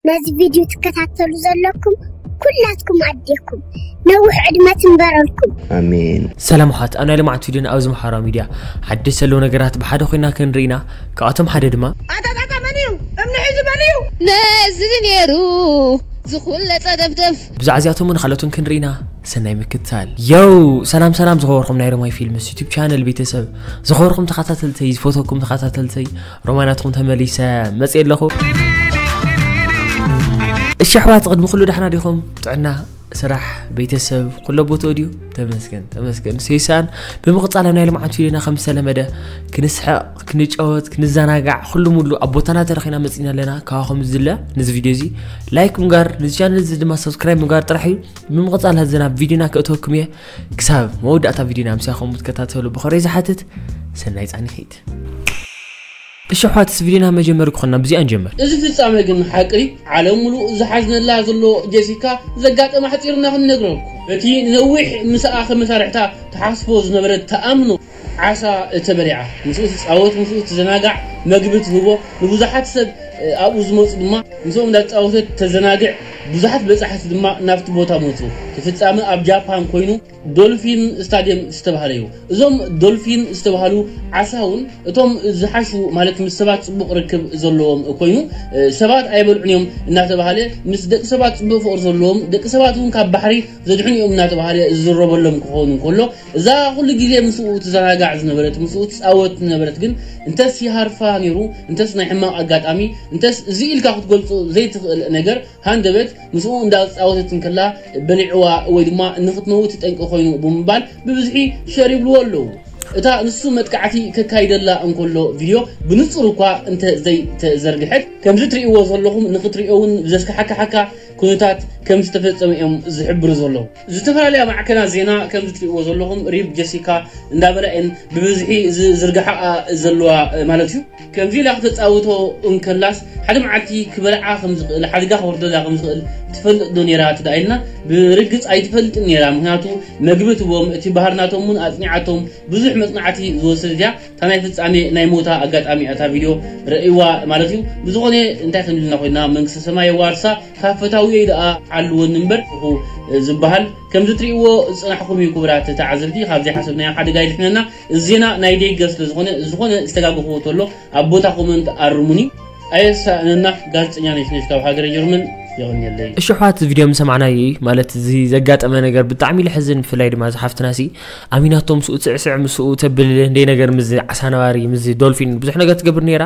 ነዚ ቪድዮ ትከታተሉ ዘለኩም ኩላትኩም ኣዴኩም ነዊሕ ዕድመ ትንበረልኩም። ኣሜን። ሰላም ሓት ኣብ ናይ ልምዓት ቪድዮና ኣብዚ ማሕበራዊ ሚድያ ሓድሽ ዘለዉ ነገራት ብሓደ ኮይና ክንርኢና ካብኣቶም ሓደ ድማ ኣታታታ መን እዩ እምኒ ሒዙ መን እዩ ነዚ ነይሩ ዝኹለፀ ደፍደፍ ብዛዕባ እዚኣቶም እውን ካልኦትን ክንርኢና ሰናይ ምክትታል። የው ሰላም ሰላም ዝኸበርኩም ናይ ሮማይ ፊልምስ ዩቱብ ቻነል ቤተሰብ ዝኸበርኩም ተኸታተልተይ ዝፈተኩም ተኸታተልተይ ሮማይ ናትኩም ተመሊሰ መፅእ ኣለኹ። እሺ ኣሕዋት ቅድሚ ኩሉ ዳሕና ዲኹም ጥዕና ስራሕ ቤተሰብ ኩሎ ቦትኡ ድዩ? ተመስገን ተመስገን ሴሳን ብምቕፃል ኣብ ናይ ልምዓት ቪድዮና ከም ዝተለመደ ክንስሕቕ ክንጫወት ክንዘናጋዕ ኩሉ ሙሉ ኣብ ቦታና ተረኺና መፂና ኣለና። ካባኹም ዝድለ ነዚ ቪድዮ እዚ ላይክ ምግባር ነዚ ቻነል እዚ ድማ ሰብስክራይብ ምግባር ጥራሕ እዩ። ብምቕፃል ሀዚ ናብ ቪድዮና ክእተወኩም እየ። ክሳብ መወዳእታ ቪድዮና ምሳኹም ክትከታተሉ ብኸረይ ዝሓትት ሰናይ ፃኒሒት። እሺ ኣሕዋት እዚ ቪድዮና መጀመሪ ክኾንና ብዚኣ ንጀምር። እዚ ፍጻመ ግን ሓቂ ዓለም ሙሉእ ዝሓዝነላ ዘሎ ጀሲካ ዘጋጠማ ሓጺርና ክንነግረኩም። እቲ ንነዊሕ ምስኣ ከም መሳርሕታ ትሓስቦ ዝነበረት ትኣምኖ ዓሳ ተበሊዓ፣ ምስኡ ትጻወት፣ ምስኡ ትዘናጋዕ፣ መግቢ ትህቦ፣ ንብዙሓት ሰብ ኣብኡ ዝመጹ ድማ ምስኦም እንዳተጻወተት ተዘናግዕ፣ ብዙሓት በጻሕቲ ድማ ናብቲ ቦታ መጹ። እቲ ፍጻመ ኣብ ጃፓን ኮይኑ ዶልፊን ስታድየም ዝተባህለ እዩ። እዞም ዶልፊን ዝተባህሉ ዓሳ እውን እቶም ዝሓሹ ማለት ምስ ሰባት ፅቡቕ ርክብ ዘለዎም ኮይኑ ሰባት ኣይበልዑን እዮም እናተባህለ ምስ ደቂ ሰባት ፅቡቕ ፍቕሪ ዘለዎም ደቂ ሰባት እውን ካብ ባሕሪ ዘድሕኑ እዮም እናተባህለ ዝዝረበሎም ክኸውን እንከሎ እዛ ኩሉ ግዜ ምስኡ ትዘናጋዕ ዝነበረት ምስኡ ትፃወት ዝነበረት ግን እንተስ ይሃርፋ ነይሩ እንተስ ናይ ሕማቕ ኣጋጣሚ እንተስ እዚ ኢልካ ክትገልፆ ዘይትኽእል ነገር ሃንደበት ምስኡ እንዳተፃወተት እንከላ በሊዕዋ ወይ ድማ ንክትመውት ጠንቂ ኮይኑ ብምባል ብብዝሒ ሸር ይብልዎ ኣለዉ። እታ ንሱ መጥቃዕቲ ከካይደላ እንከሎ ቪድዮ ብንጹር እኳ እንተ ዘይተዘርግሐት፣ ከምዚ ትርእይዎ ዘለኹም ንክትርእዮ እውን ብዘስካሕክሓካ ኩነታት ከም ዝተፈጸመ እዮም ዝሕብሩ ዘለዉ። ዝተፈላለያ ማዕከናት ዜና ከምዚ ትርእይዎ ዘለኹም ሪፕ ጀሲካ እንዳበላ እየን ብብዝሒ ዝዝርግሓኣ ዘለዋ ማለት እዩ። ከምዚ ኢላ ክተጻውቶ እንከላስ ሓደ መዓልቲ ክበልዓ ከም ዝኽእል ሓደጋ ክወርደላ ከም ዝኽእል ትፈልጥ ዶ ነይራ ትዳ ኢልና ብርግጽ ኣይትፈልጥን ነይራ ምክንያቱ መግቢ ትቦም እቲ ባህር ናቶም እውን ኣጽኒዓቶም ብዙሕ መጽናዕቲ ዝወሰደት እያ እታ ናይ ፍጻሜ ናይ ሞታ ኣጋጣሚ እያ እታ ቪድዮ ረእይዋ ማለት እዩ ብዝኾነ እንታይ ክንብልና ኮይና መንግስተ ሰማይ የዋርሳ ካብ ፈታውየይ ደኣ ሓልወኒ እምበር ዝበሃል ከምዚ ትርእይዎ ዝጸናሕኩም እዩ ክቡራት ተዓዘብቲ ካብ ዘይሓሰብናዮ ሓደጋ ይድሕነና እዚ ዜና ናይ ደገ ስለ ዝኾነ ዝኾነ ዝተጋገኹዎ ተሎ ኣብ ቦታ ኮመንት ኣርሙኒ ኣየሳእነና ጋዜጠኛ ነሽነሽ ካብ ሃገረ ጀርመን የቐንየለይ እሽሕዋት እዚ ቪድዮ ምሰማዕናዮ እዩ ማለት እዚ ዘጋጠመ ነገር ብጣዕሚ ልሕዝን ብፍላይ ድማ ዝሓፍትና ሲ ኣሚናቶ ምስኡ ትዕስዕ ምስኡ ተብል እንደይ ነገር ምዚ ዓሳ ነባሪ ምዚ ዶልፊን ብዙሕ ነገር ትገብር ነይራ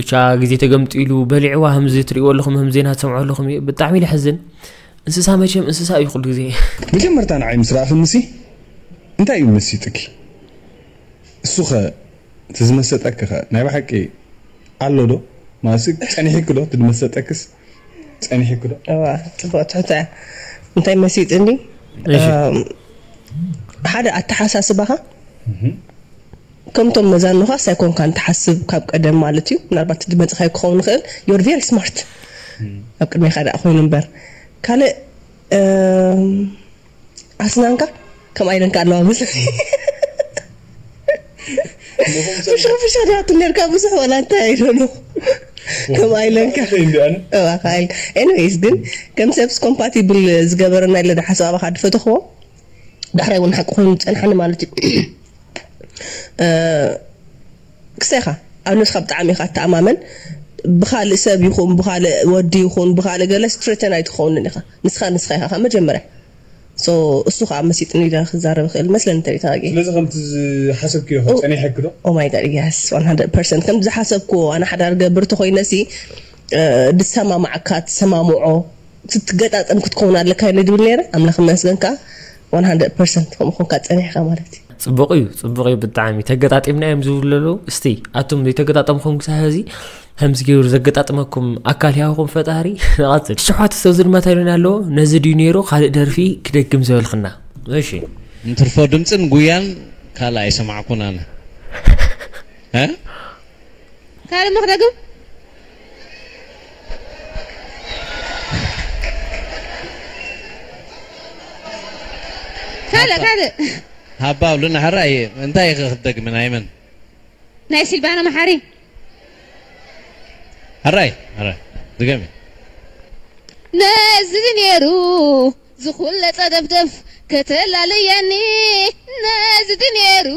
ብቻ ግዜ ተገምጢሉ በሊዕዋ ከምዚ ትሪእዎ ኣለኹም ከም ዜና ትሰምዑ ኣለኹም እዩ ብጣዕሚ ልሕዝን እንስሳ መቸም እንስሳ እዩ ኩሉ ግዜ መጀመርታ ንዓይ ምስ ረኣኽኒ ሲ እንታይ እዩ መሲጥኪ እሱ ኸ እቲ ዝመሰጠኪ ኸ ናይ ብሓቂ ኣሎ ዶ ማለት ጸኒሕኪ ዶ እቲ ዝመሰጠክስ ጸኒሕኪ ዶ እዋ ጽቡቕ ትሕተ እንታይ መሲጥኒ ሓደ ኣተሓሳስባኻ ከምቶም መዛኖኻስ ኣይኮንካን ትሓስብ ካብ ቀደም ማለት እዩ ምናልባት እቲ ዝመፅኻዮ ክኸውን ይኽእል you're very smart ኣብ ቅድሜኻ ደኣ ኮይኑ እምበር ካልእ ኣስናንካ ከም ኣይለንካ ኣለዋ መስለኒ ፍሽኽ ፍሽኽ ዲያቱ ነርካ ብዙሕ ዋላ እንታይ ኣይደሎ ከም ኣይለንካ ኤኒዌይስ ግን ከም ሰብስ ኮምፓቲብል ዝገበረና ኢለ ዶ ሓሳብ ኣባኻ ድፈተኽዎ ዳሕራይ እውን ሓቂ ኮይኑ ዝፀንሓኒ ማለት እዩ ክሳይኻ ኣብ ነብስኻ ብጣዕሚ ኢኻ እተኣማመን ብኻልእ ሰብ ይኹን ብኻልእ ወዲ ይኹን ብኻልእ ገለስ ትሬተን ኣይትኸውንን ኢኻ ንስኻ ንስኻ ኢኻ ካብ መጀመርያ so እሱ ከዓ መሲጥኒ ኢለ ክዛረብ ይኽእል መስለኒ እንተ ታዋቂ ስለዚ ከምቲ ዝሓሰብክዮ ኸ ጸኒሐኪ ዶ oh my god yes one hundred percent ከም ዝሓሰብክዎ ኣነ ሓዳር ገብር ተኾይነ ሲ ድሰማማዕካ ትሰማምዖ ትትገጣጠም ክትከውን ኣለካ ኢለ ድብል ነይረ ኣምላኽ መስገን ከዓ one hundred percent ከምኡ ኮንካ ጸኒሕካ ማለት እዩ ጽቡቕ እዩ ጽቡቕ እዩ ብጣዕሚ ተገጣጢምና እዮም ዝብሉ ኣለዉ እስቲ ኣቱም ዘይተገጣጠምኩም ክሳብ ሕዚ ከምዚ ገይሩ ዘገጣጥመኩም ኣካል ይሃብኹም ፈጣሪ ንቐጽል ሽሓት ሰብ ዝድመት ኣይሉን ኣለዎ ነዚ ድዩ ነይሩ ካልእ ደርፊ ክደግም ዝበልክና እሺ እንትርፎ ድምፅን ጉያን ካልእ ኣይሰማዕኩን ኣነ እ ካልእ መኽደግም ካልእ ካልእ ሃባ ብሉና ሕራይ እንታይ ክትደግሚ ናይ መን ናይ ሲልባና መሓሪ ሕራይ ሕራይ ድገሚ ነዚ ድኔሩ ዝኹለ ጸደፍደፍ ከተላለየኒ፣ ነዚ ድኔሩ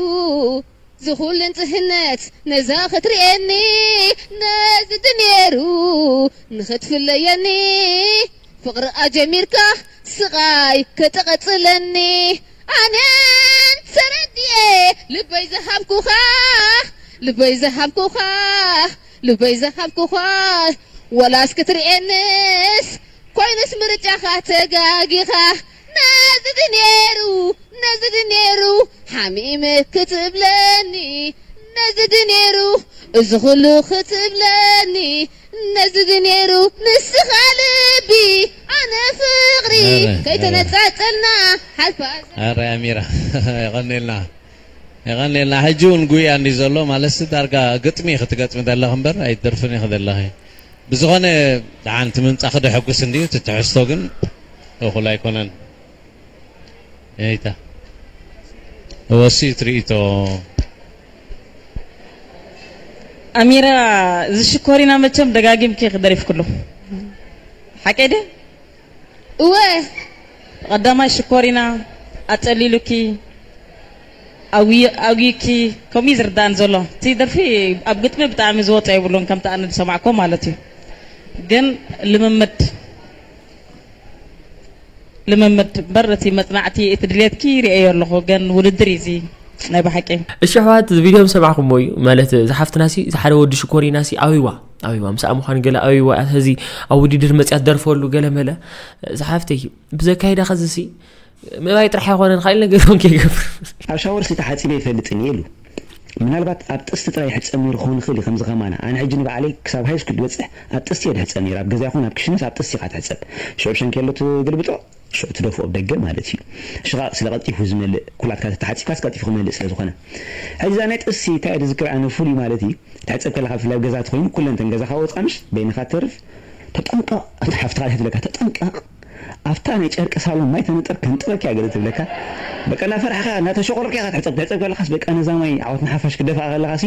ዝኹል ንጽህነት ነዛ ክትርእየኒ፣ ነዚ ድኔሩ ንኽትፍለየኒ፣ ፍቕሪ ኣጀሚርካ ስቓይ ከተቐጽለኒ። ኣነ ተረዲኤ ልበይ ዝሃብኩኻ፣ ልበይ ዝሃብኩኻ፣ ልበይ ዝሃብኩኻ፣ ወላስ ክትርእየንስ ኮይኑስ ምርጫኻ ተጋጊኻ። ነዚ ድኔሩ፣ ነዚ ድኔሩ ሓሚመ ክትብለኒ፣ ነዚ ድኔሩ እዚ ኩሉ ክትብለኒ፣ ነዚ ድኔሩ ንስኻ ልቢ ኣነ ፍቕሪ። ኧረ፣ ከይተነጻጸልና ሓልፋ። ኣረ ኣሚራ፣ የቐኔልና፣ የቐኔልና። ሕጂ እውን ጉያ እንዲ ዘሎ ማለት ዳርጋ ግጥሚ ክትገጥሚ ዘለኽ እምበር ኣይትደርፍን ኢኺ ዘለኺ። ብዝኾነ ደሓን እቲ ምምጻእኺ ደሐጉስ እንድዩ፣ እቲ ትሕዝቶ ግን እኹል ኣይኮነን። እይታ ወሲ ትርኢቶ። ኣሚራ፣ እዚ ሽኮሪና መቸም ደጋጊምኪ ክደሪፍ ኩሉ ሓቀይ ድየ? እወ። ቀዳማይ ሽኮሪና ኣጸሊሉኪ፣ ኣጉይ- ኣጉይኪ፣ ከምኡ እዩ ዝርዳእን ዘሎ። እቲ ደርፊ ኣብ ግጥሚ ብጣዕሚ ዝወጸ የብሉን፣ ከምቲ ኣነ ዝሰማዕኮ ማለት እዩ። ግን ልምምድ ልምምድ እምበር እቲ መጽናዕቲ እቲ ድሌትኪ ርእየዮ ኣለኹ፣ ግን ውድድር እዩ እዚ ናይ ብሓቂ። እሺ ኣሕዋት፣ እዚ ቪድዮ ምስ ሰማዕኩሞ እዩ ማለት፣ ዝሓፍትና ሲ ዝሓደ ወዲ ሽኮሪና ሲ ኣዊዋ ኣዊዋ ምስኣ ምዃን ገለ ኣዊዋ እዚ ኣብ ውድድር መጽያ ትደርፈሉ ገለ መለ። ዝሓፍተይ ብዘካይዳ ኸዚ ሲ ምእባይ ጥራሕ ኣይኮነን፣ ካልእ ነገር እውን ከይገብር። ኣብ ሻወር ሲ ተሓጺበ ኣይፈልጥን እየ ኢሉ። ምናልባት ኣብ ጥስቲ ጥራይ ይሕጸብ ነይሩ ክኸውን ይኽእል እዩ፣ ከምዚ ከማና። ኣነ ሕጂ ንባዕለይ ክሳብ ሃይ ስኩል ዝበጽሕ ኣብ ጥስቲ እየ ድሕጸብ ነይረ። ኣብ ገዛ ይኹን ኣብ ክሽነስ ኣብ ጥስቲ ኢኻ ትሕጸብ። ሽዑ ብ ሻንኬሎ ትግልብጦ፣ ሽዑ ትደፍኦ ብደገ ማለት እዩ። ሽቓቕ ስለ ቀልጢፉ ዝመልእ፣ ኩላትካ ተተሓጺብካስ ቀልጢፉ ክመልእ ስለ ዝኾነ። ሕጂ እዛ ናይ ጥስቲ እንታይ እየ ዝዝክር ኣነ ፍሉይ ማለት እዩ፣ ትሕጸብ ከለኻ ብፍላይ ኣብ ገዛ ተኾይኑ ኩለን እተን ገዛኻ ወጻ ምሽ በይንኻ ትተርፍ። ተጠንቀቕ፣ እታ ሓፍትኻ እንታይ ትብለካ፣ ተጠንቀቕ። ኣብታ ናይ ጨርቂ ሳሎን ማይ ተነጥር ከንጥረኪ እያ ገለ ትብለካ። በቃ እናፈራሕካ እናተሸቆረካ ኢኻ ትሕጸብ። ትሕጸብ ከለኻስ በቃ ነዛ ማይ ዓወት ንሓፋሽ ክደፍኣ ከለኻሲ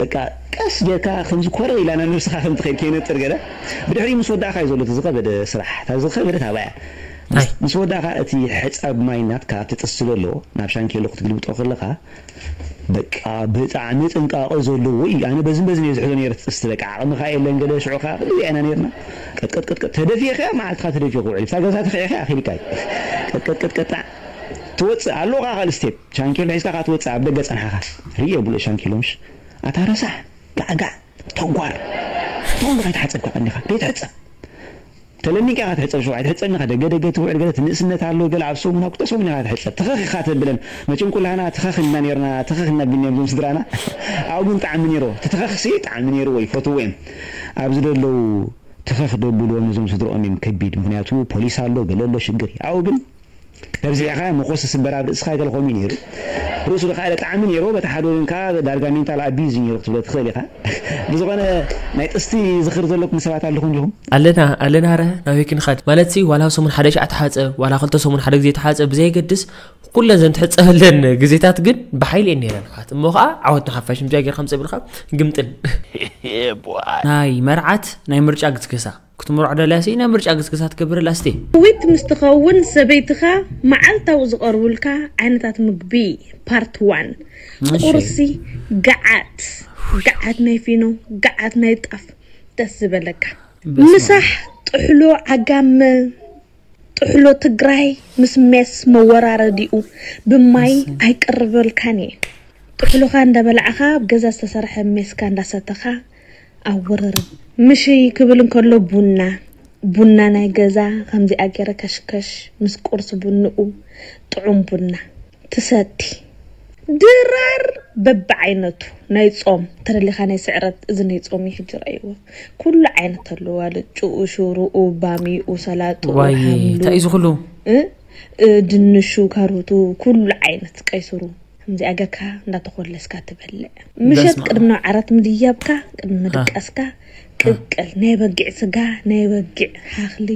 በቃ ቀስ ጌርካ ከምዚ ኮረር ኢላ ናብ ነብስኻ ከም ትኸይድ ከይነጥር ገለ። ብድሕሪኡ ምስ ወዳእካ እዩ ዘሎ እቲ ዝኸበደ ስራሕ። እታ ዝኸበደት ኣብኣ እያ። ምስ- ኣይ። ምስ ወዳእካ እቲ ሕጻብ ማይ ናትካ ኣብቲ ጥስቲ ዘሎ ናብ ሻንኬሎ ክትግልብጦ ከለኻ በቃ ብጣዕሚ ጥንቃቐ ዘለዎ እዩ። ኣነ በዝን በዝን እየ ዝሕዞ ነይረ እቲ ጥስቲ። በቃ ዓቕምኻ የለን ገለ ሽዑ ከኣ ክንደይ ኢና ነይርና። ቀጥቀጥ ቀጥቀጥ ተደፊእካ መዓልትኻ ተደፊእካ ውዕል። ብታ ገዛ ተኺዕካ ኣኺልካ እዩ። ቀጥቀጥ ቀጥቀጥ ቀጣዕ ትወጽእ ኣለኻ ካልእ ስቴፕ። ሻንኬሎ ሒዝካ ከኣ ትወጽእ ኣብ ደገ ጸንሓኻ። ርእየ ብሎ ሻንኬሎ ምሽ ኣታ ረሳሕ ጋዕጋዕ ተንኳር። ተንኳር ኣይተሓጸብካ ቀኒኻ። ደይትሕጸብ። ተለሚንካ ኢኻ ትሕጸብ፣ ሽዑ ኣይትሕጸብን ኢኻ፣ ደገ ደገ ትውዕል፣ ገለ እቲ ንእስነት ኣሎ፣ ገለ ኣብ ሰሙን፣ ኣብ ክልተ ሰሙን ኢኻ ትሕጸብ። ትኸኽ ኢኻ ተብለን። መቸም ኩላህና ትኸኽ ኢልና ኔርና፣ ትኸኽ ኢና ቢልና እዞም ስድራና። ኣብኡ ግን ጣዕሚ ኔርዎ። እቲ ትኸኽሲ ጣዕሚ ኔርዎ፣ ይፈትዎ እዮም። ኣብዚ ደለዉ ትኸኽ ደብልዎም ነዞም ስድርኦም እዮም ከቢድ። ምኽንያቱ ፖሊስ ኣሎ፣ ገለ ኣሎ፣ ሽግር እዩ። ኣብኡ ግን ተብዚሕኻ መኾስ ስበር ኣብ ርእስኻ ገለ ከምኡ እዩ ነይሩ። ርእሱ ከዓ ጣዕሚ ነይሩ፣ በቲ ሓደ ወገን ከዓ ዳርጋ ሜንታል ኣቢዩዝ እዩ ነይሩ ክትብሎ ትኽእል ኢኻ። ብዝኾነ ናይ ጥስቲ ዝኽሪ ዘለኩም ሰባት ኣለኹም ዲኹም? ኣለና ኣለና፣ ኧረ ናበይ ክንኸድ ማለት ሲ፣ ዋላ ሰሙን ሓደ ሻዕ ተሓፀብ፣ ዋላ ክልተ ሰሙን ሓደ ግዜ ተሓፀብ ብዘየገድስ፣ ኩለን ዘን ትሕፀበለን ግዜታት ግን ብሓይሊ እየን ነይረን ኣሕዋት። እሞ ከዓ ዓወት ንሓፋሽ፣ ምጃ ጌርካ ምፀ ብልካ ግምጥል። ናይ መርዓት ናይ ምርጫ ግስግሳ ክትምርዖ ደልያ ሲ ናይ ምርጫ ግስግሳ ትገብረላ እስቲ። ዊት ምስ ትኸውን ሰበይትኻ መዓልታዊ ዝቐርቡልካ ዓይነታት ምግቢ ፓርት ዋን። እሺ። ቁርሲ ገዓት፣ ገዓት ናይ ፊኖ፣ ገዓት ናይ ጣፍ ደስ ዝበለካ። በስመ ኣብ። ምሳሕ ጥሕሎ ዓጋመ፣ ጥሕሎ ትግራይ ምስ ሜስ መወራረዲኡ ብማይ እሰይ። ኣይቀርበልካን እየ። ጥሕሎኻ እንዳበላዕኻ ኣብ ገዛ ዝተሰርሐ ሜስካ እንዳሰተኻ ኣወርርም። ምሽይ ክብል እንከሎ ቡና፣ ቡና ናይ ገዛ ከምዚኣ ገይረ ከሽከሽ ምስ ቁርሲ ቡንኡ ጥዑም ቡና ትሰቲ። ድራር በብዓይነቱ ናይ ጾም ተደሊኻ ናይ ስዕረት እዚ ናይ ጾም እዩ ሕጂ ረእይዎ። ኩሉ ዓይነት ኣለዎ፣ ኣልጭኡ፣ ሽሩኡ፣ ባሚኡ፣ ሰላጥኡ፣ ዋይ፣ ሓምሉ፣ እንታይ እዩ እዚ ኩሉ? እ፣ እ፣ ድንሹ፣ ካሮቱ፣ ኩሉ ዓይነት ቀይስሩ። ከምዚኣ ጌርካ እንዳተኾለስካ ትበልዕ። ምሸት በስመ ኣብ። ቅድሚ ናብ ዓራት ምድያብካ፣ ቅድሚ አ። ምድቃስካ፣ አ። ቅቅል ናይ በጊዕ ስጋ፣ ናይ በጊዕ ሓኽሊ፣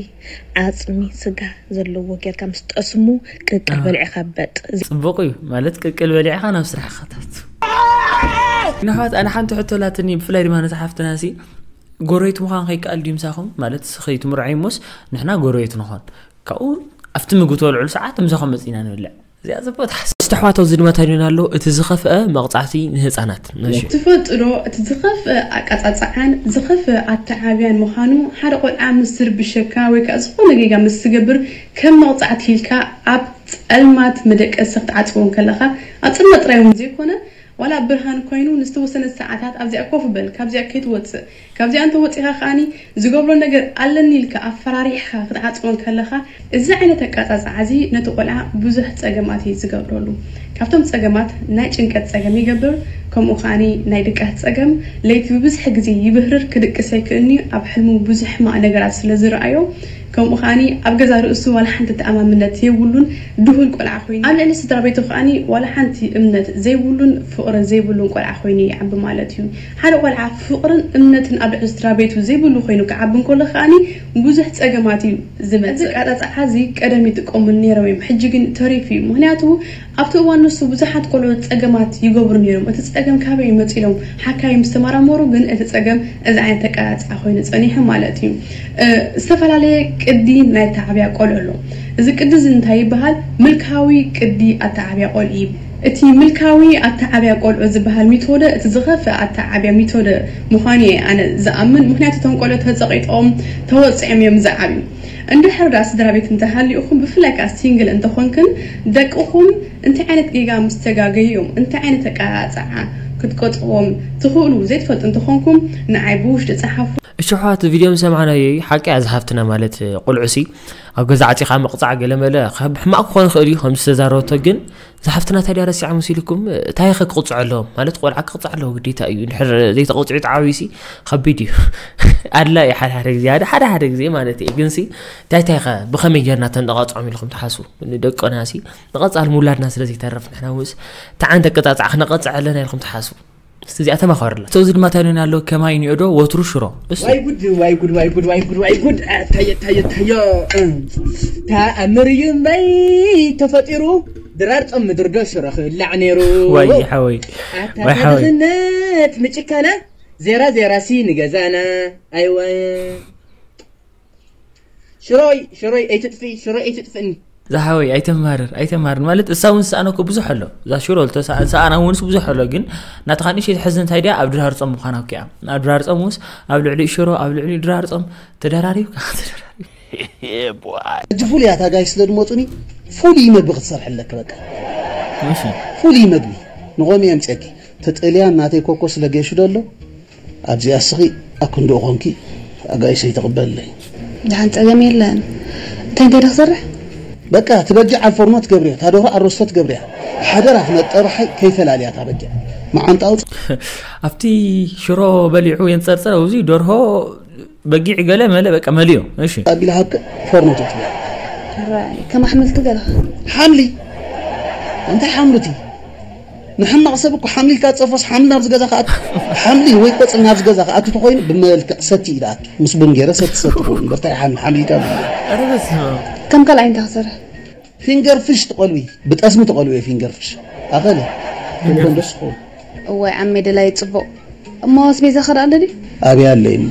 ዓጽሚ፣ ስጋ ዘለዎ ጌርካ ምስ ጠስሙ ቅቅል አ። በሊዕካ በጥ። ጽቡቕ እዩ ማለት ቅቅል በሊዕካ ናብ ስራሕኻ ታቱ። ንኣሕዋት፣ ኣነ ሓንቲ ሕቶ ኣላትኒ፣ ብፍላይ ድማ ነታ ሓፍትና ሲ ጎረቤት ምዃን ከይከኣል ድዩ ምሳኹም? ማለት፣ ንስኺ ትምርዓይ እሞስ ንሕና ጎረቤት ንኾን። ካብኡ ኣብቲ ምግቢ ትበልዕሉ ሰዓት ምሳኹም መጺና ንብልዕ። እዚኣ ጽቡቕ ትሓስብ። ኣስተሕዋት፣ ኣብዚ ድማ እንታይ ኔና ኣሎ? እቲ ዝኸፍአ መቕጻዕቲ ንህጻናት። እሺ። ትፈልጡ ዶ? እቲ ዝኸፍአ ኣቀጻጽዓን ዝኸፍአ ኣተዓብያን ምዃኑ፣ ሓደ ቆልዓ ምስ ዝርብሸካ ወይ ከኣ ዝኾነ ጌጋ ምስ ዝገብር፣ ከም መቕጻዕቲ ኢልካ ኣብ ጸልማት መደቀሲ ክትዓጽዎ እንከለኻ፣ ኣብ ጽልማት ጥራይ እውን ዘይኮነ፣ ዋላ ኣብ ብርሃን ኮይኑ ንዝተወሰነ ሰዓታት ኣብዚኣ ኮፍ በል፣ ካብዚኣ ከይትወጽእ፣ ካብዚኣ እንተወጺኻ ከኣኒ ዝገብሮ ነገር ኣለኒ ኢልካ ኣፈራሪሕኻ ክትዓጽዎ እንከለኻ፣ እዚ ዓይነት ኣቀጻጽዓ እዚ ነቲ ቆልዓ ብዙሕ ጸገማት እዩ ዝገብረሉ። ካብቶም ጸገማት ናይ ጭንቀት ጸገም ይገብር፣ ከምኡ ከኣኒ ናይ ድቃስ ጸገም፣ ለይቲ ብብዝሒ ግዜ ይብህርር፣ ክድቅስ ኣይክእልን'ዩ፣ ኣብ ሕልሙ ብዙሕ ሕማቕ ነገራት ስለ ዝረኣዮ፣ ከምኡ ከኣኒ ኣብ ገዛ ርእሱ ዋላ ሓንቲ ተኣማምነት የብሉን፣ ድሁል ቆልዓ ኮይኑ፣ ኣብ ልዕሊ ስድራ ቤቱ ከኣኒ ዋላ ሓንቲ እምነት ዘይብሉን ፍቕሪ ዘይብሉን ቆልዓ ኮይኑ ይዓቢ ማለት እዩ። ሓደ ቆልዓ ፍቕርን እምነትን ኣብ ልዕሊ ስድራ ቤቱ ዘይብሉ ኮይኑ ክዓቢ እንከሎ ከኣኒ ብዙሕ ጸገማት እዩ ዝመጽእ። እዚ ኣቀጻጽዓ እዚ ቀደም ይጥቀሙሉ ነይሮም እዮም፣ ሕጂ ግን ተሪፉ እዩ። ምኽንያቱ ኣብቲ እዋን ንሱ ብዙሓት ቆልዑ ጸገማት ይገብሩ ነይሮም። እቲ ጸገም ካበይ እዩ መጺኡ ኢሎም ሓካይም ምስ ተመራመሩ ግን እቲ ጸገም እዚ ዓይነት ኣቀጻጽዓ ኮይኑ ጸኒሑ ማለት እዩ። እ፣ ዝተፈላለየ ቅዲ ናይ ኣተዓብያ ቆልዑ ኣሎ። እዚ ቅዲ እዚ እንታይ ይበሃል? ምልካዊ ቅዲ ኣተዓብያ ቆልዑ እዩ። እቲ ምልካዊ ኣተዓብያ ቆልዑ ዝበሃል ሚቶደ እቲ ዝኸፍአ ኣተዓብያ ሚቶደ ምዃኑ እየ ኣነ ዝኣምን። ምኽንያቱ እቶም ቆልዑ ተጸቒጦም ተወጺዖም እዮም ዝዓብዩ። እንድሕር ደኣ ስድራ ቤት እንተሃልዩኹም፣ ብፍላይ ከኣ ሲንግል እንተኾንክን፣ ደቅኹም እንታይ ዓይነት ጌጋ ምስ ተጋገዩ እዮም፣ እንታይ ዓይነት ኣቀጻጽዓ ክትቀጽዎም ትኽእሉ ዘይትፈልጡ እንተኾንኩም፣ ንዓይ ብውሽጢ ጸሓፉ። እሺ ኣሕዋት፣ ቪድዮ ምስ ሰማዕናዮ እዩ። ሓቂ እያ ዝሃፍትና ማለት፣ ቆልዑሲ ኣብ ገዛ ዓጺኻ ምቕጻዕ ገለ መለ ካብ ሕማቕ ክኾን ይኽእል እዩ፣ ከምዚ ዝተዛረበቶ ግን እዛ ሓፍትና ታዲያ ረሲዓ መሲልኩም? እንታይ ኢኸ ክቕጽዖ ኣለዎም? ማለት ቆልዓ ክቕጻዕ ኣለዎ ግዴታ እዩ። እንድሕር ዘይተቐጺዑ ተዓብዩሲ ከቢድ እዩ። ኣድላ እዩ ሓደ ሓደ ግዜ፣ ሓደ ሓደ ሓደ ግዜ ማለት እዩ። ግንሲ እንታይ እንታይ ኢኸ ብኸመይ ጌርና ተንቐጽዖም ኢልኩም ትሓስቡ? ንደቅናሲ ንቐጻሊ ምውላድና ስለ ዘይተርፍ ንሕና ውስ ተዓንተ ቅጻጻዕ ክነቐጽዕ ኣለና ኢልኩም ትሓስቡ? እስቲ እዚኣ ተማኸርላ። ሰው እዚ ድማ እንታይ ኔና ኣሎ? ከማይ ኒኦ ዶ ወትሩ ሽሮ? እሱ። ዋይ ጉድ፣ ዋይ ጉድ፣ ዋይ ጉድ፣ ዋይ ጉድ፣ ዋይ ጉድ። ኣታዮ፣ ኣታዮ፣ ኣታዮ። ተኣምር እዩ እምበይ ተፈጢሩ። ድራር ጾም ምድሪ ዶ ሽሮ ክብላዕ ነይሩ። ዋይ ሓወይ። ኣታ ዋይ ሓወይ። ድኽነት ምጭካና። ዜራ ዜራ ሲ ንገዛና። ኣይወ። ሽሮይ፣ ሽሮይ ኣይትጥፊ፣ ሽሮይ ኣይትጥፍእኒ። ዝሓወይ ኣይተማርር፣ ኣይተማርር። ማለት እሳ እውን ዝሰኣነ እኮ ብዙሕ ኣሎ። እዛ ሽሮ ዝተሰኣ-፣ ዝሰኣና እውንስ ብዙሕ ኣሎ። ግን ናትኻ ንእሽተይ ትሕዝን እንታይ ድያ? ኣብ ድራር ጾም ምዃና እኮ እያ። ኣብ ድራር ጾም ውስ ኣብ ልዕሊ ሽሮ፣ ኣብ ልዕሊ ድራር ጾም ተደራሪብካ፣ ተደራሪብካ። ሕጂ ፍሉይ እያ፣ ታጋይ ስለ ዝመጹኒ ፍሉይ መግቢ ክትሰርሕ ኣለኪ በቃ። እሺ። ፍሉይ መግቢ። ንኾም እየ ኣምጽአኪ። ተጠልያን ናተይ ኮኮ ስለ ጌሹ ዶ ኣሎ? ኣብዚኣ እስኺ ኣክንድኡ ኾንኪ ኣጋይሽ ኣይትቕበለይ። ደሓን ጸገም የለን። እንታይ እንታይ ዶ ክሰርሕ? በቃ ትበጊዕ ኣብ ፎርኖ ትገብርያ፣ እታ ደርሆ ኣብ ሮስቶ ትገብርያ። ሓደራ ክነጠርሓይ ከይፈላልያ እታ በጊዕ። መዓንጣ ኣውጽ- ኣብቲ ሽሮ በሊዑ የንጸርጽር፣ ኣብዚ ደርሆ በጊዕ ገለ መለ በቃ መልዮ። እሺ። ኣቢላ ሃብከ ፎርኖ ትጥብያ። ሕራይ፣ ከም ኣሕምልቲ ገለኻ። ሓምሊ? እንታይ ሓምልቲ? ንሕማቕ ሰብ እኮ ሓምሊ ኢልካ ትጸፎስ ሓምሊ ናብዚ ገዛ ክኣቱ፣ ሓምሊ ወይ ቆጽሊ ናብዚ ገዛ ክኣቱ ተኾይኑ ብመልክዕ ሰቲ እዩ ዝኣቱ። ምስ ቡን ገይረ ሰቲ ሰቲ ክውን እምበር እንታይ ሓምሊ፣ ሓምሊ ኢልካ ብሎ። ኧረ በስመ ኣብ። ከም ካልኣይ እንታይ ክሰርሕ? ፊንገር ፍሽ ትቐልዊ፣ ብጠስሚ ትቐልዊ ፊንገር ፍሽ። ኣኸለ። ፊንገር ፍሽ። እዋይ ዓመይ ደላይ ጽቡቕ። እሞ ኣስቤዛ ኸዳ ኣሎ ድዩ? ኣብያ ኣሎ እሞ።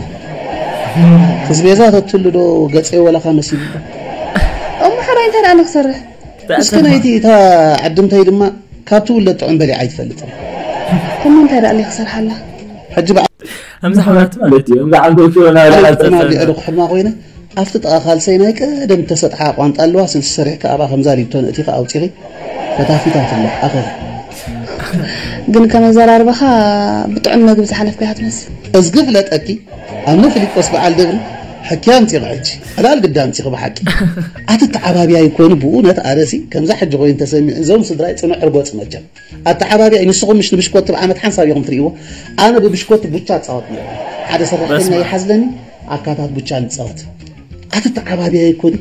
ኣስቤዛ ተትሉ ዶ ገጸይ ወላኻ መሲሉ። እሞ ሕራይ እንታይ ደኣ ንኽሰርሕ? እስከ ናይቲ እታ ዓድምተይ ድማ ካብ ትውለድ ጥዑም በሊዓ ኣይትፈልጥን። እሞ እንታይ ደኣ ክሰርሓላ? ሕጂ በዓ- ከምዚ ሓላት ማለት እዩ። ከምዚ ዓንተ ሽሮ ናበላ ኣልኩማ ኣልጸጸ። ቢዕዱ ክሕማ ኮይነ ኣብቲ ጥቓ ካልሰይ ናይ ቀደም ተሰጥሓ ቋንጣ ኣለዋ፣ ስልሲ ሰሪሕካ ኣብኣ ከምዛ ሊብቶን እቲኻ ኣውጺኺ ፈታፊታት ኣሎ። ኣኸለ። ግን ከም ኣዘራርባኻ ብጥዑም መግቢ ዝሓለፍካ ኢኻ ትመስል። እዝጊ ፍለጠኪ፣ ኣነ ፊሊጶስ በዓል ደብሪ ሕክያ ኣምጺኺ ሕጂ። ዕላል ግዳ ኣምጺኺ ብሓቂ። ኣትተዓባብያ ይኮኑ ብእውነት ኣነሲ ከምዛ ሕጂ ኮይኑ ተሰሚዑ እዞም ስድራይ ጽኑዕ ርጎጽ መቸም። ኣተዓባብያ ንስኹም ምሽ ንብሽኮቲ ብዓመት ሓንሳብ ኢኹም ትርእይዎ። ኣነ ብብሽኮቲ ቡቻ እጻወት ነይረ። ሓደ ሰራሕተኛ በስመ ኣብ። ይሓዝለኒ፣ ኣካታት ቡቻ ንጻወት። ኣትተዓባብያ ይኮኑ።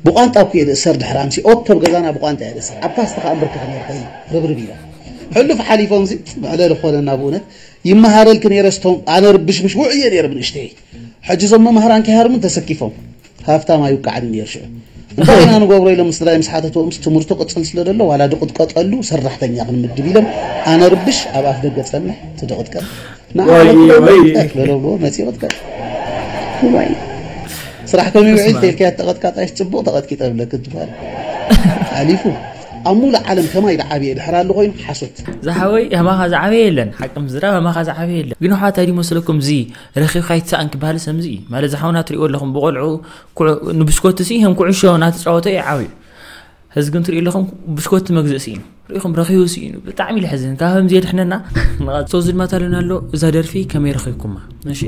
ብቋንጣ እኮ እየ ዝእሰር ድሕሪ ኣምሲ። ኦቶ ኣብ ገዛና ብቋንጣ እየ ዝእሰር። ኣብ ፓስታ ከኣ ኣንበርክኽ ነይረ፣ ርብርብ ኢለ። ሕሉፍ ሓሊፎምሲ መዕለሊ ክኾነና ብእውነት። ይመሃረልኪ ነይረ ስቶም፣ ኣነ ርብሽብሽ ውዑይ እየ ነይረ ብንእሽተይ። ሕጂ እዞም መማህራን ከይሃርሙን ተሰኪፎም። ሃፍታም ኣይውቃዕን ነይሩ ሽዑ። እንታይ ኢና ንገብሮ ኢሎም ስድራይ ምስ ሓተትዎም፣ ትምህርቱ ቅጽል ስለ ዘሎ ዋላ ድቕጥቀጠሉ ሰራሕተኛ ክንምድብ ኢሎም፣ ኣነ ርብሽ ኣብ ኣፍ ደገ ጸንሕ፣ ትድቕጥቀጥ። ንዓ ወይ፣ ክትበልዕ ወይ። ትበል፣ በሎ ብሎ መጺኡ ክትበል። እዋይ። ስራሕ ከመይ ውዒል ተልካያ ተቐጥቃጣሽ ጽቡቕ ተቐጥቂጠ ብለክ ትበሃል። ሓሊፉ። ኣብ ሙሉእ ዓለም ከማይ ዝዓበየ ድሕር ኣሎ ኮይኑ ሓሶት። ዝሓወይ፣ ከማኻ ዝዓበየ የለን። ሓቂ ምዝራብ፣ ከማኻ ዝዓበየ የለን። ግን ኣሕዋት፣ እንታይ ድዩ መስለኩም፣ እዚ ረኺብካ ኣይትስኣን ክበሃል ሰምዚ እዩ። ማለት፣ ዝሓውና ትሪእዎ ኣለኹም፣ ብቆልዑ ኩዕ-፣ ንብስኮት ሲ ከም ኩዕሾ እናተፃወተ እዩ ዓብዩ። ሕዚ ግን ትሪኡ ኣለኹም፣ ብስኮት መግዝእ ስኢኑ። ርኢኹም፣ ረኺቡ ስኢኑ። ብጣዕሚ ልሕዝን። ካብ ከምዚ የድሕነና። ንቐ-፣ ሰው ዝድማት ኣሉና ኣሎ። እዛ ደርፊ ከመይ ረኺብኩማ? እሺ።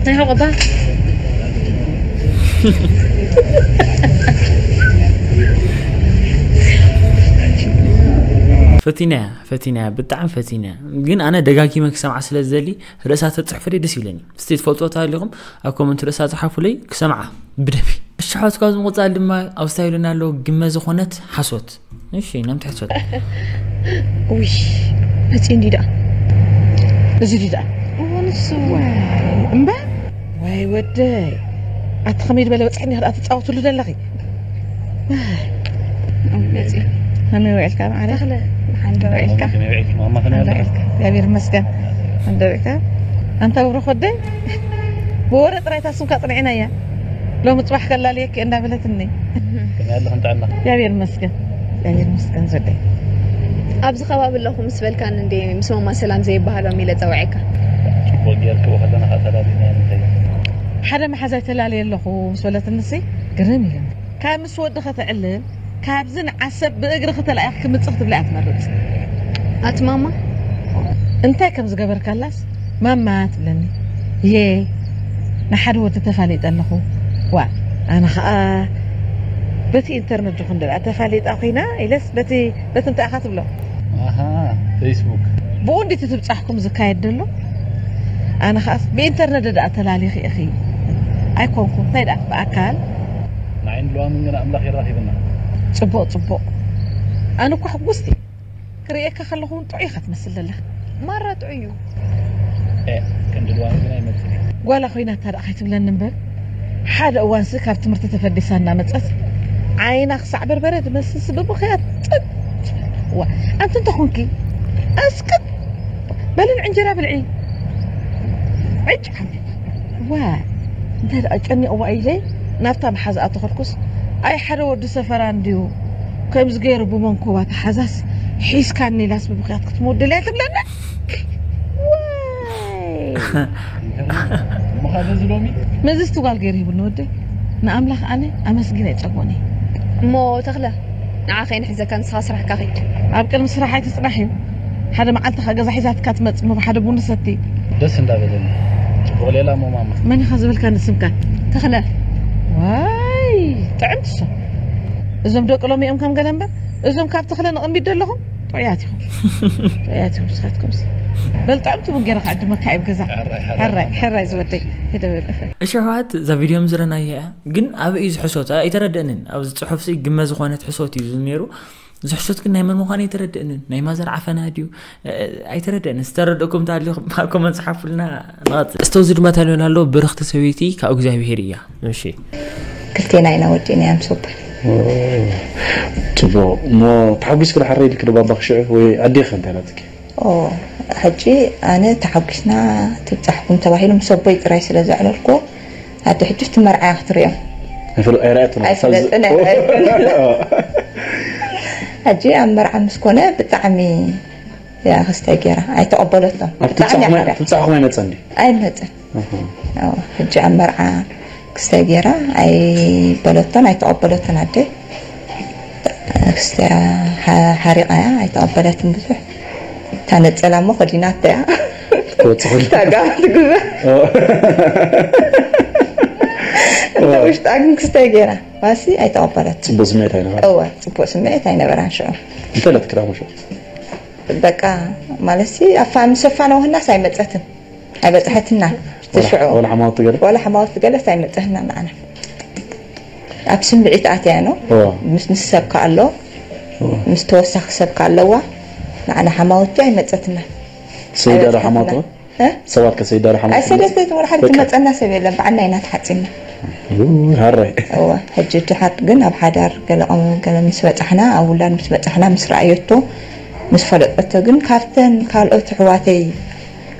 ናይ ሕቑባ። ፈቲናያ፣ ፈቲናያ፣ ብጣዕሚ ፈቲናያ። ግን ኣነ ደጋጊመ ክሰምዓ ስለ ዝደሊ፣ ርእሳ ተጽሕፉለይ ደስ ይብለኒ። እስቲ ትፈልጥዎ ተሃሊኹም ኣብ ኮመንት ርእሳ ጽሓፉለይ ክሰምዓ ብደቢ። እሺ፣ ሓወት፣ ካብዚ ምቕጻል ድማ ኣብ ስታይልና ኣሎ ግመ ዝኾነት ሓሶት። እሺ፣ ነምቲ ሕሶት። ውይ፣ መፂ እንዲ ደኣ። እዚ ድዩ ደኣ? እዎ፣ ንሱ። እምበር፣ ወይ ወደይ። ኣቲ ከመይ ዝበለ በፅሕኒ ክዳ ትፃወትሉ ዘለኺ? ከመይ ውዕልካ ማዕረ? ተኽለ፣ ሓንደ ውዕልካ? ከመይ ውዕልኪ ማማ? ከመይ ሓንደ ኣለኺ? ውዕልካ? እግዚኣብሔር ይመስገን። ሓንደ ውዕልካ? ኣንታ ብሩኽ ወደይ፣ ብወረ ጥራይ እታ ስምካ ጽንዒናያ። ሎሚ ጽባሕ ከላልየኪ እንዳበለትኒ። ከመይ ኣለኽን ጥዕና? እግዚኣብሔር ይመስገን። እግዚኣብሔር ይመስገን ዘደይ። ኣብዚ ከባቢ ኣለኹ ምስ በልካኒ እንዴ ምስ ማማ ሰላም ዘይበሃሎም ኢለ ጸውዐካ? ጽቡቕ ጌርክዎ ከለና ከኣ ተላሊና ንኸይድ። ሓደ መሓዛይ ተላልየ ኣለኹ ምስ በለትንሲ ግርም ኢሉኒ። ካብ ምስ ወዲ ከተዕልል ካብዚ ንዓሰብ ብእግሪ ከተላኢኽ ክምጽእ ክትብላ እያ ትመርጽ። ኣቲ ማማ? እንታይ ከም ዝገበርካላስ ማማ ትብለኒ። የ ንሓደ ወዲ ተፋሊጠ ኣለኹ። ዋ ኣነ ኸኣ በቲ ኢንተርነት ዶ ክንደልኣ ተፋሊጣ ኮይና ኢለስ በቲ በቲ እንታይ ኢኻ ትብሎ? ኣሃ ፌስቡክ። ብኡ እንዲቲ ትብጻሕኩም ዝካየድ ደሎ? ኣነ ኸኣስ ብኢንተርነት ደኣ ተላሊኺ ኢኺ ኣይኮንኩ እንታይ ደኣ ብኣካል ንዓይን ልዋምን ግን ኣምላኽ የራኺብና። ጽቡቕ ጽቡቕ። ኣነ እኳ ሕጉስቲ ክርእየካ ከለኹ እውን ጥዑይ ኢኻ ትመስል ዘለኻ። ማራ ጥዑይ እዩ። ኤ፣ ክንዲ ልዋም ግን ኣይመጽእ። ጓላ ኮይና እታ ደኣ ከይትብለኒ እምበር ሓደ እዋንሲ ካብ ትምህርቲ ተፈዲሳ እናመጸት ዓይና ክሳዕ በርበረ ትመስልሲ ብብኽያት ጥጥ። ዋ ኣንቲ እንተኾንኪ ኣስክት በልን እንጀራ ብልዒ። ዕጭ ዓሚ ዋ እንታይ ደኣ ጨኒቕዋ ኢለ ናብታ መሓዝኣ ተኸድኩስ ኣይ ሓደ ወዲ ሰፈራ እንድዩ ከምዚ ገይሩ ብመንኮባ ተሓዛስ ሒዝካኒ ኢላስ ብብኽያት ክትመውደልያ ትብለና። ዋይ ምኻደ ዝሎሚ መዚ ስትጓል ገይሩ ይብሉ ወደይ ንኣምላኽ ኣነ ኣመስጊነ ይጸግቦኒ። እሞ ተኽለ ንዓ ከይንሕዘካ ንስኻ ስራሕካ ኺድ። ኣብ ቅድሚ ስራሕ ኣይትጽናሕ እዩ ሓደ መዓልቲ ኸኣ ገዛ ሒዛትካ ትመጽእ ሞ ሓደ ቡን ንሰቲ። ደስ እንዳበለኒ ጽቡቕ ሌላ እሞ ማማ። መን ኢኻ ዝበልካኒ ስምካ? ተኽለ። ዋይ ጥዕምቲ እሶም እዞም ደቂ ሎሚ እዮም ከም ገለ እምበር እዞም ካብ ተኽለ ንቕድሚት ዘለኹም ጥዑያት ኢኹም። ጥዑያት ኢኹም ንስኻትኩምስ። በል ጥዕምቲ ቡን ገይረ ክዕድመካ እየ ኣብ ገዛ። ሕራይ ሕራይ ዝወደይ። ሄደ በል። እሺ ኣሕዋት እዛ ቪድዮ ምዝረናያ እያ ግን ኣበይ እዩ ዝሕሶት ኣይተረደእንን ኣብዚ ፅሑፍ ሲ ግመ ዝኾነት ሕሶት እዩ ነይሩ ዝሕሶት ግን ናይ መን ምዃኑ ኣይተረደእንን ናይ ማዘር ዓፈና ድዩ ኣይተረደእንን ዝተረደእኩም ታሊኹም ኣብ ኮመንት ፅሓፉልና ንቐፅል እስተ እዚ ድማ ታልዮን ኣሎ ብርኽቲ ሰበይቲ ካብ እግዚኣብሄር እያ እሺ ክልቴና ኢና ወዲእናያ ምስ ኣቦይ ጽቡቕ እሞ ተሓጒስኪ ዶ ሓረይ ኢልኪ ዶ ባባኺ ሽዑ ወይ ኣዴኺ እንታይ ኢላትኪ ሕጂ ኣነ ተሓጒስና ትብጻሕኩም ተባሂሉ ምስ ኣቦይ ጥራይ ስለ ዘዕለልኩ ኣደ ሕጂ እቲ መርዓ ክትሪኦ ኣይፈለጥን ኣይረኣየትን ሕጂ ኣብ መርዓ ምስ ኮነ ብጣዕሚ ክስተ ገይራ ኣይተቐበለቶም ብጣዕሚ ሓዳ ትብጻሕኹም ኣይመጸን ድዩ ኣይመጸን ሕጂ ኣብ መርዓ ክስተ ገይራ ኣይበለቶን ኣይተቐበለቶን ኣደ ክስተ ሓሪቓ እያ ኣይተቐበለትን ብዙሕ እታ ነጸላ እሞ ከዲናቶ እያ ትወጽእ ከላ እታ ጋር ትግበ እንተ ውሽጣ ግን ክስተ ገይራ ባሲ ኣይተቐበለት ጽቡቅ ስምዒት ኣይነበራ እወ ጽቡቅ ስምዒት ኣይነበራን ሽዑ እንታይ ኢላ ትክዳሞ ሽዑ በቃ ማለትሲ ኣፋ ምስ ኣፋነውህናስ ኣይመጸትን ኣይበጽሐትና ሽዑ ወላ ሓማውቲ ገለ ወላ ሓማውቲ ገለስ ኣይመጸህና ንዓና ኣብ ስምዒት ኣትያ ነው ምስ ምስ ሰብ ከኣሎ ምስ ተወሳኺ ሰብ ከኣለዋ ንዓና ሓማውቲ ኣይመጸትና ሰይዳ ዶ ሓማውቲ ሰባት ከሰይዳ ዶ ሓማውቲ ኣይሰደት ዘይትመር ሓደ ትመጸና ሰብ የለን ብዓና ኢና ተሓጺና ሃራይ። እወ፣ ሕጂ ድሓር ግን ኣብ ሓዳር ገለ ምስ በጻሕና፣ ኣብ ውላድ ምስ በጻሕና፣ ምስ ረኣየቶ፣ ምስ ፈለጠቶ ግን ካብተን ካልኦት ኣሕዋተይ፣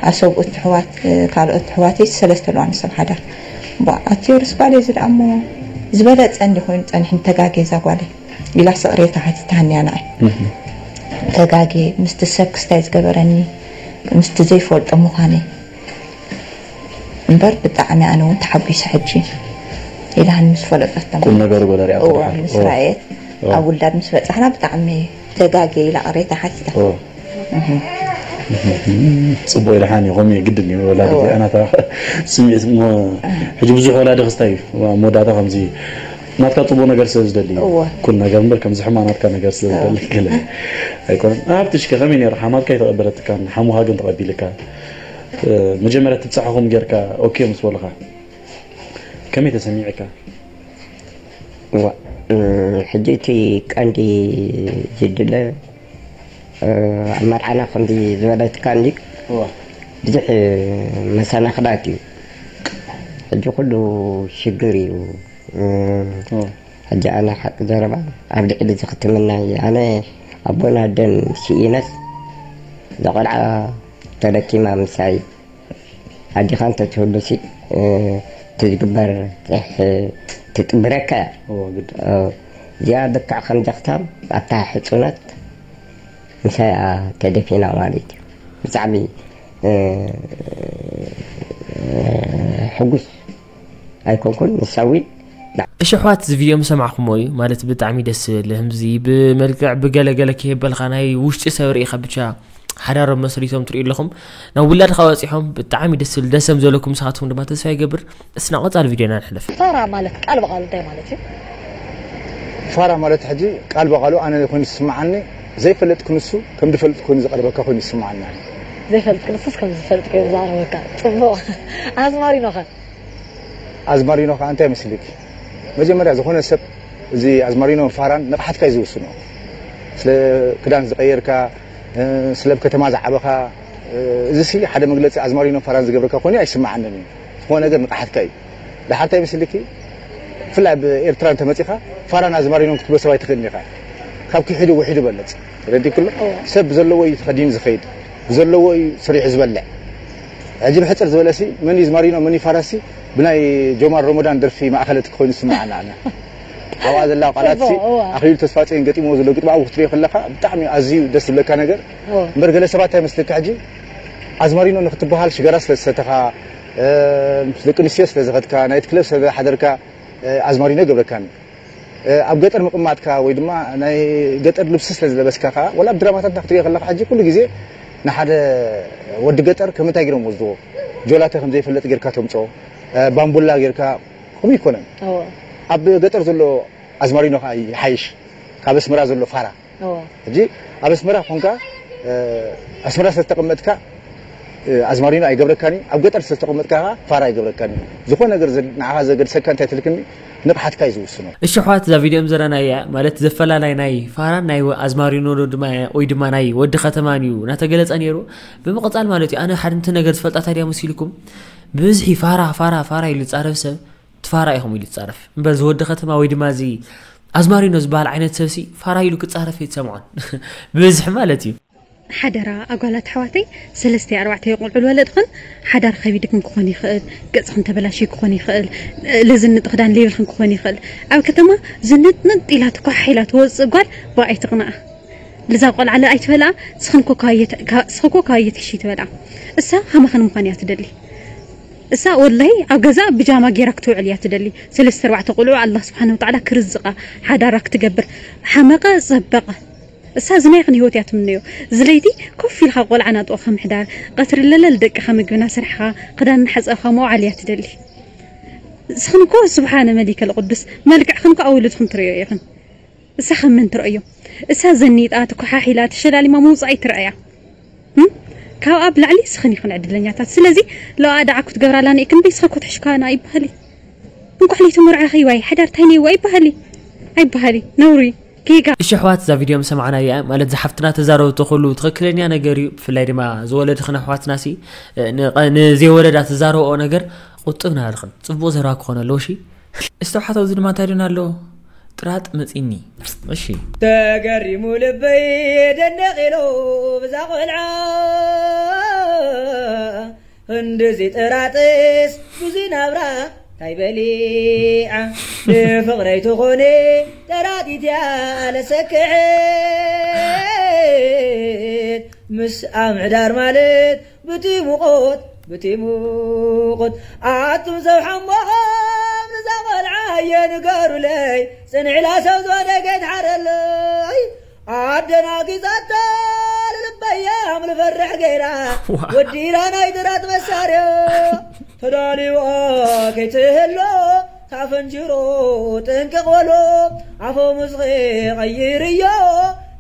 ኣሰብኡት ኣሕዋት፣ ካልኦት ኣሕዋተይ ሰለስተ ኣለዋ ንሰብ ሓዳር። ኣትዮ ርስ ጓለይ እዚ ደኣ እሞ ዝበለጸ እንዲ ኮይኑ ጸኒሕኒ፣ ተጋጌ እዛ ጓለይ ኢላ ስቕሬታ ሓቲታኒ እያ ንዓይ። ተጋጌ ምስቲ ሰብ ክስታይ ዝገበረኒ ምስቲ ዘይፈልጦ ምዃነይ እምበር ብጣዕሚ ኣነ እውን ተሓጒሰ ሕጂ ኢላን ምስ ፈለጠቶም ቁም ነገሩ ገለ ሪኣ እዋ ትረካ። ምስ ረኣየት ኣብ ውላድ ምስ በጻሕና ብጣዕሚ ተጋጌ ኢላ ቅሬታ ሓቲታ። ጽቡቅ ኢልሓን እዩ ከምኡ ግድን እዩ ወላዲ እወ። ኣናታ ስምዒት እሞ ሕጂ ብዙሕ ወላዲ ክስታይ እዩ መወዳእታ ከምዚ ናትካ ጽቡቅ ነገር ስለ ዝደሊ እዩ እወ። ኩል ነገር እምበር ከምዚ ሕማ ናትካ ነገር ስለ ዝደሊ ገለ ኣይኮነን። ኣብቲ ሽከ ከመይ ነይሩ ሓማትካ ይተቐበለትካን ሓሙኻ ግን ተቐቢልካ መጀመርያ ትብጻሕኹም ጌርካ ኦኬ ምስ በሉኻ ከመይ ተሰሚዕካ? እዋ፣ እ፣ ሕጂ እቲ ቀንዲ ዝድለ እ፣ ኣብ መርዓና ከምዚ ዝበለትካ እንዲ ብዙሕ መሰናኽላት እዩ። ሕጂ ኩሉ ሽግር እዩ። እ፣ ሕጂ ኣነ ሓቂ ዘረባ ኣብ ልዕሊ እዚ ክትምናይ ኣነ ኣቦን ኣደን ስኢነስ እዛ ቆልዓ ተለኪማ ምሳይ ኣዲኻ እንተትህሉሲ እቲ ዝግበር ጥሕ ትጥብረካ እያ። እዎ፣ ግድ። እዚኣ ልክዕ ከም ዘኽታም ኣብታ ሕፁነት ምሳይ እያ ተደፊና ማለት እዩ። ብጣዕሚ እ፣ ሕጉስ ኣይኮንኩን ንሳ እውን እሺ ኣሕዋት እዚ ቪድዮ ምሰማዕኩሞ እዩ ማለት ብጣዕሚ ደስ ዝብል ህምዚ ብመልክዕ ብገለገለ ከየበልካ ናይ ውሽጢ ሰብ ርኢኻ ብቻ ሓዳሮም መስሪቶም ትሪኡ ኣለኹም ናብ ውላድካ በፂሖም ብጣዕሚ ደስ ዝብል ደሰም ዘለኩም ንስኻትኩም ድማ ተስፋ ይገብር እስና ቀፃሊ ቪድዮና ንሕለፍ ፋራ ማለት ቃል ብቃሉ እንታይ ማለት እዩ? ፋራ ማለት ሕጂ ቃል ብቃሉ ኣነ ኮይኑ ዝስምዓኒ ዘይፈልጥ ክንሱ ከም ዝፈልጥ ኮይኑ ዝቀርበካ ኮይኑ ይስምዓኒ። ዘይፈልጥ ክንሱስ ከም ዝፈልጥ ኮይኑ ዝቀርበካ ጽቡቕ። ኣዝማሪኖኸ? ኣዝማሪኖ ከዓ እንታይ መስልክ? መጀመርያ ዝኾነ ሰብ እዚ ኣዝማሪኖ ፋራን ንቕሓትካ እዩ ዝውስኖ። ስለ ክዳን ዝቀየርካ፣ ስለ ኣብ ከተማ ዝዓበኻ፣ እዚ ሲ ሓደ መግለፂ ኣዝማሪኖ ፋራን ዝገብረካ ኮይኑ ኣይስምዓንን እዩ። ዝኾነ ነገር ንቕሓትካ እዩ። ድሓርታይ መስልኪ? ብፍላይ ኣብ ኤርትራ እንተመፂኻ ፋራን ኣዝማሪኖን ክትብሎ ሰብ ኣይትኽእልን ኢኻ። ካብ ክሒዱ ውሒዱ በለፅ። ረዲክሎ ሰብ ብዘለዎ እዩ ተኸዲኑ ዝኸይድ፣ ብዘለዎ እዩ ሰሪሑ ዝበልዕ። ሕጂ ብሕፅር ዝበለሲ መን እዩ ዝማሪኖ መን እዩ ፋራሲ ብናይ ጆማር ሮሞዳን ደርፊ ማእኸለት ክኾይኑ ዝስምዓና ኣነ። ኣብኣ ዘላ ቃላት ሲ ኣኽሊሉ ተስፋፅዮን ገጢሞ ዘሎ ግጥሚ ኣብኡ ክትሪኦ ከለኻ ብጣዕሚ ኣዝዩ ደስ ዝብለካ ነገር እምበር ገለ ሰባት እንታይ መስለካ ሕጂ ኣዝማሪኖ ንክትበሃል ሽጋራ ስለ ዝሰተኻ ምስ ደቂ ኣንስትዮ ስለ ዝኸድካ ናይት ክለብ ስለ ዝሓደርካ ኣዝማሪኖ ይገብረካኒ ኣብ ገጠር ምቕማጥካ ወይ ድማ ናይ ገጠር ልብሲ ስለ ዝለበስካ ከዓ ወላ ኣብ ድራማታት ክትሪኦ ከለካ ሕጂ ኩሉ ግዜ ንሓደ ወዲ ገጠር ከም እንታይ ገይሮም ወስድዎ ጆላተ ከም ዘይፈለጥ ጌርካ ተምፅኦ ባምቡላ ጌርካ ከምኡ ይኮነን ኣብ ገጠር ዘሎ ኣዝማሪኖ ከዓ ይሓይሽ ካብ ኣስመራ ዘሎ ፋራ ሕጂ ኣብ ኣስመራ ኮንካ ኣስመራ ስለዝተቐመጥካ ኣዝማሪኖ ኣይገብረካን እዩ ኣብ ገጠር ስለዝተቐመጥካ ከዓ ፋራ ኣይገብረካን እዩ ዝኾነ ነገር ንዓኻ ዘገድሰካ እንታይ ትልክኒ ንቕሓትካ እዩ ዝውስኖ እሺ ኣሕዋት እዛ ቪድዮ እምዘረና እያ ማለት ዘፈላላይ ናይ ፋራን ናይ ኣዝማሪኖ ድማ ወይ ድማ ናይ ወዲ ከተማን እዩ እናተገለፀ ነይሩ ብምቕፃል ማለት እዩ ኣነ ሓድንቲ ነገር ዝፈልጣ ታዲያ መሲልኩም ብብዝሒ ፋራ ፋራ ፋራ ኢሉ ዝፃረፍ ሰብ ትፋራ ኢኹም ኢሉ ዝፃረፍ እምበር ዝወዲ ከተማ ወይ ድማ እዚ ኣዝማሪኖ ዝበሃል ዓይነት ሰብሲ ፋራ ኢሉ ክፃረፍ ኣይትሰምዖን ብብዝሒ ማለት እዩ ሓደራ ኣጓላት ኣሕዋተይ ሰለስተ ኣርባዕተ ቆልዑ ዝወለድኽን ሓዳር ከቢድክን ክኾን ይኽእል ገፅኽን ተበላሽዩ ክኾን ይኽእል ለዝንጥ ክዳን ለይብልኽን ክኾን ይኽእል ኣብ ከተማ ዝንጥንጥ ኢላ ትኳሕ ኢላ ትወፅእ ጓል ብኣይ ትቕንኣ ልዛ ቆልዓ ለ ኣይትበልኣ ስኽን ኮካየት ስኸ ኮካየት ክሺ ትበልኣ እሳ ሃማኸን ምዃን እያ ትደሊ እሳ ወላሂ ኣብ ገዛ ብጃማ ጌራ ክትውዕል እያ ትደሊ ሰለስተ ኣርባዕተ ቆልዑ ኣላህ ስብሓን ወተዓላ ክርዝቃ ሓዳራ ክትገብር ሓመቐ ጸበቐ እሳ እዚ ናይ ኽን ህይወት እያ ትምነዮ ዝለይቲ ኮፍ ኢልካ ቆልዓ ናጥኦ ከምሕዳር ቀትሪ ለለል ደቅኻ ምግብና ስርሕኻ ክዳን ናሓፀብካ መውዓል እያ ትደሊ ስኽን እኮ ስብሓነ መሊከል ቅዱስ መልክዕኽን እኮ ኣውልድኽን ትርእዮ ኢኽን እሳ ከም መን ትረእዮ እሳ ዘኒጣ ትኮሓሒላ ተሸላሊማ መውፃኢ ትረእያ ካብ ኣብ ላዕሊ ስኽን ይኽን ዕድለኛታት ስለዚ ለኣ ደዓ ክትገብራላ ንእክን በይ ስኸ ኮትሕሽካና ይበሃል እዩ እንኳዕ ለይተመርዓኺ ዋይ ሓዳር ታይ ነይዋ ይበሃል እዩ ኣይበሃል እዩ ነውሪ ጌጋ እሺ ኣሕዋት እዛ ቪድዮ ምስ ሰማዕናያ ማለት ዝሓፍትና ተዛረበቶ ኩሉ ትኽክለኛ ነገር እዩ ብፍላይ ድማ ዝወለድኽን ኣሕዋትና ሲ ንዘይወለዳ ትዛረብኦ ነገር ቁጥብ ናበልኽን ጽቡቕ ዘረባ ክኾነ ኣለዎ። እሺ፣ እስተውሓት ኣብዚ ድማ እንታይ ደና ኣሎ? ጥራጥ መጺኒ። እሺ፣ ተገሪሙ ልበይ ደነቕ ኢሉ ብዛ ቆልዓ። ክንድዚ ጥራጥስ ብዙይ ናብራ እንታይ በሊዓ? ንፍቕረይ ትኾነ ጠራጢት እያ ለሰክዕት። ምስ ኣምሕዳር ማለት ብቲ ሙቐት ብቲ ሙቐት ኣቱም ሰብ ሓሞኸም ንዛ ቆልዓ እየ ንገሩለይ። ጽንዕላ ሰብ ዝወደገት ሓረለይ ኣደናጊጻታ ልልበያ ምልፈርሕ ገይራ ወዲራ ናይ ድራት መሳርያ ተዳልዋ ከይትህሎ ታፈንጅሮ ጥንቅቕ በሎ ኣፈሙዝኺ ቀይርዮ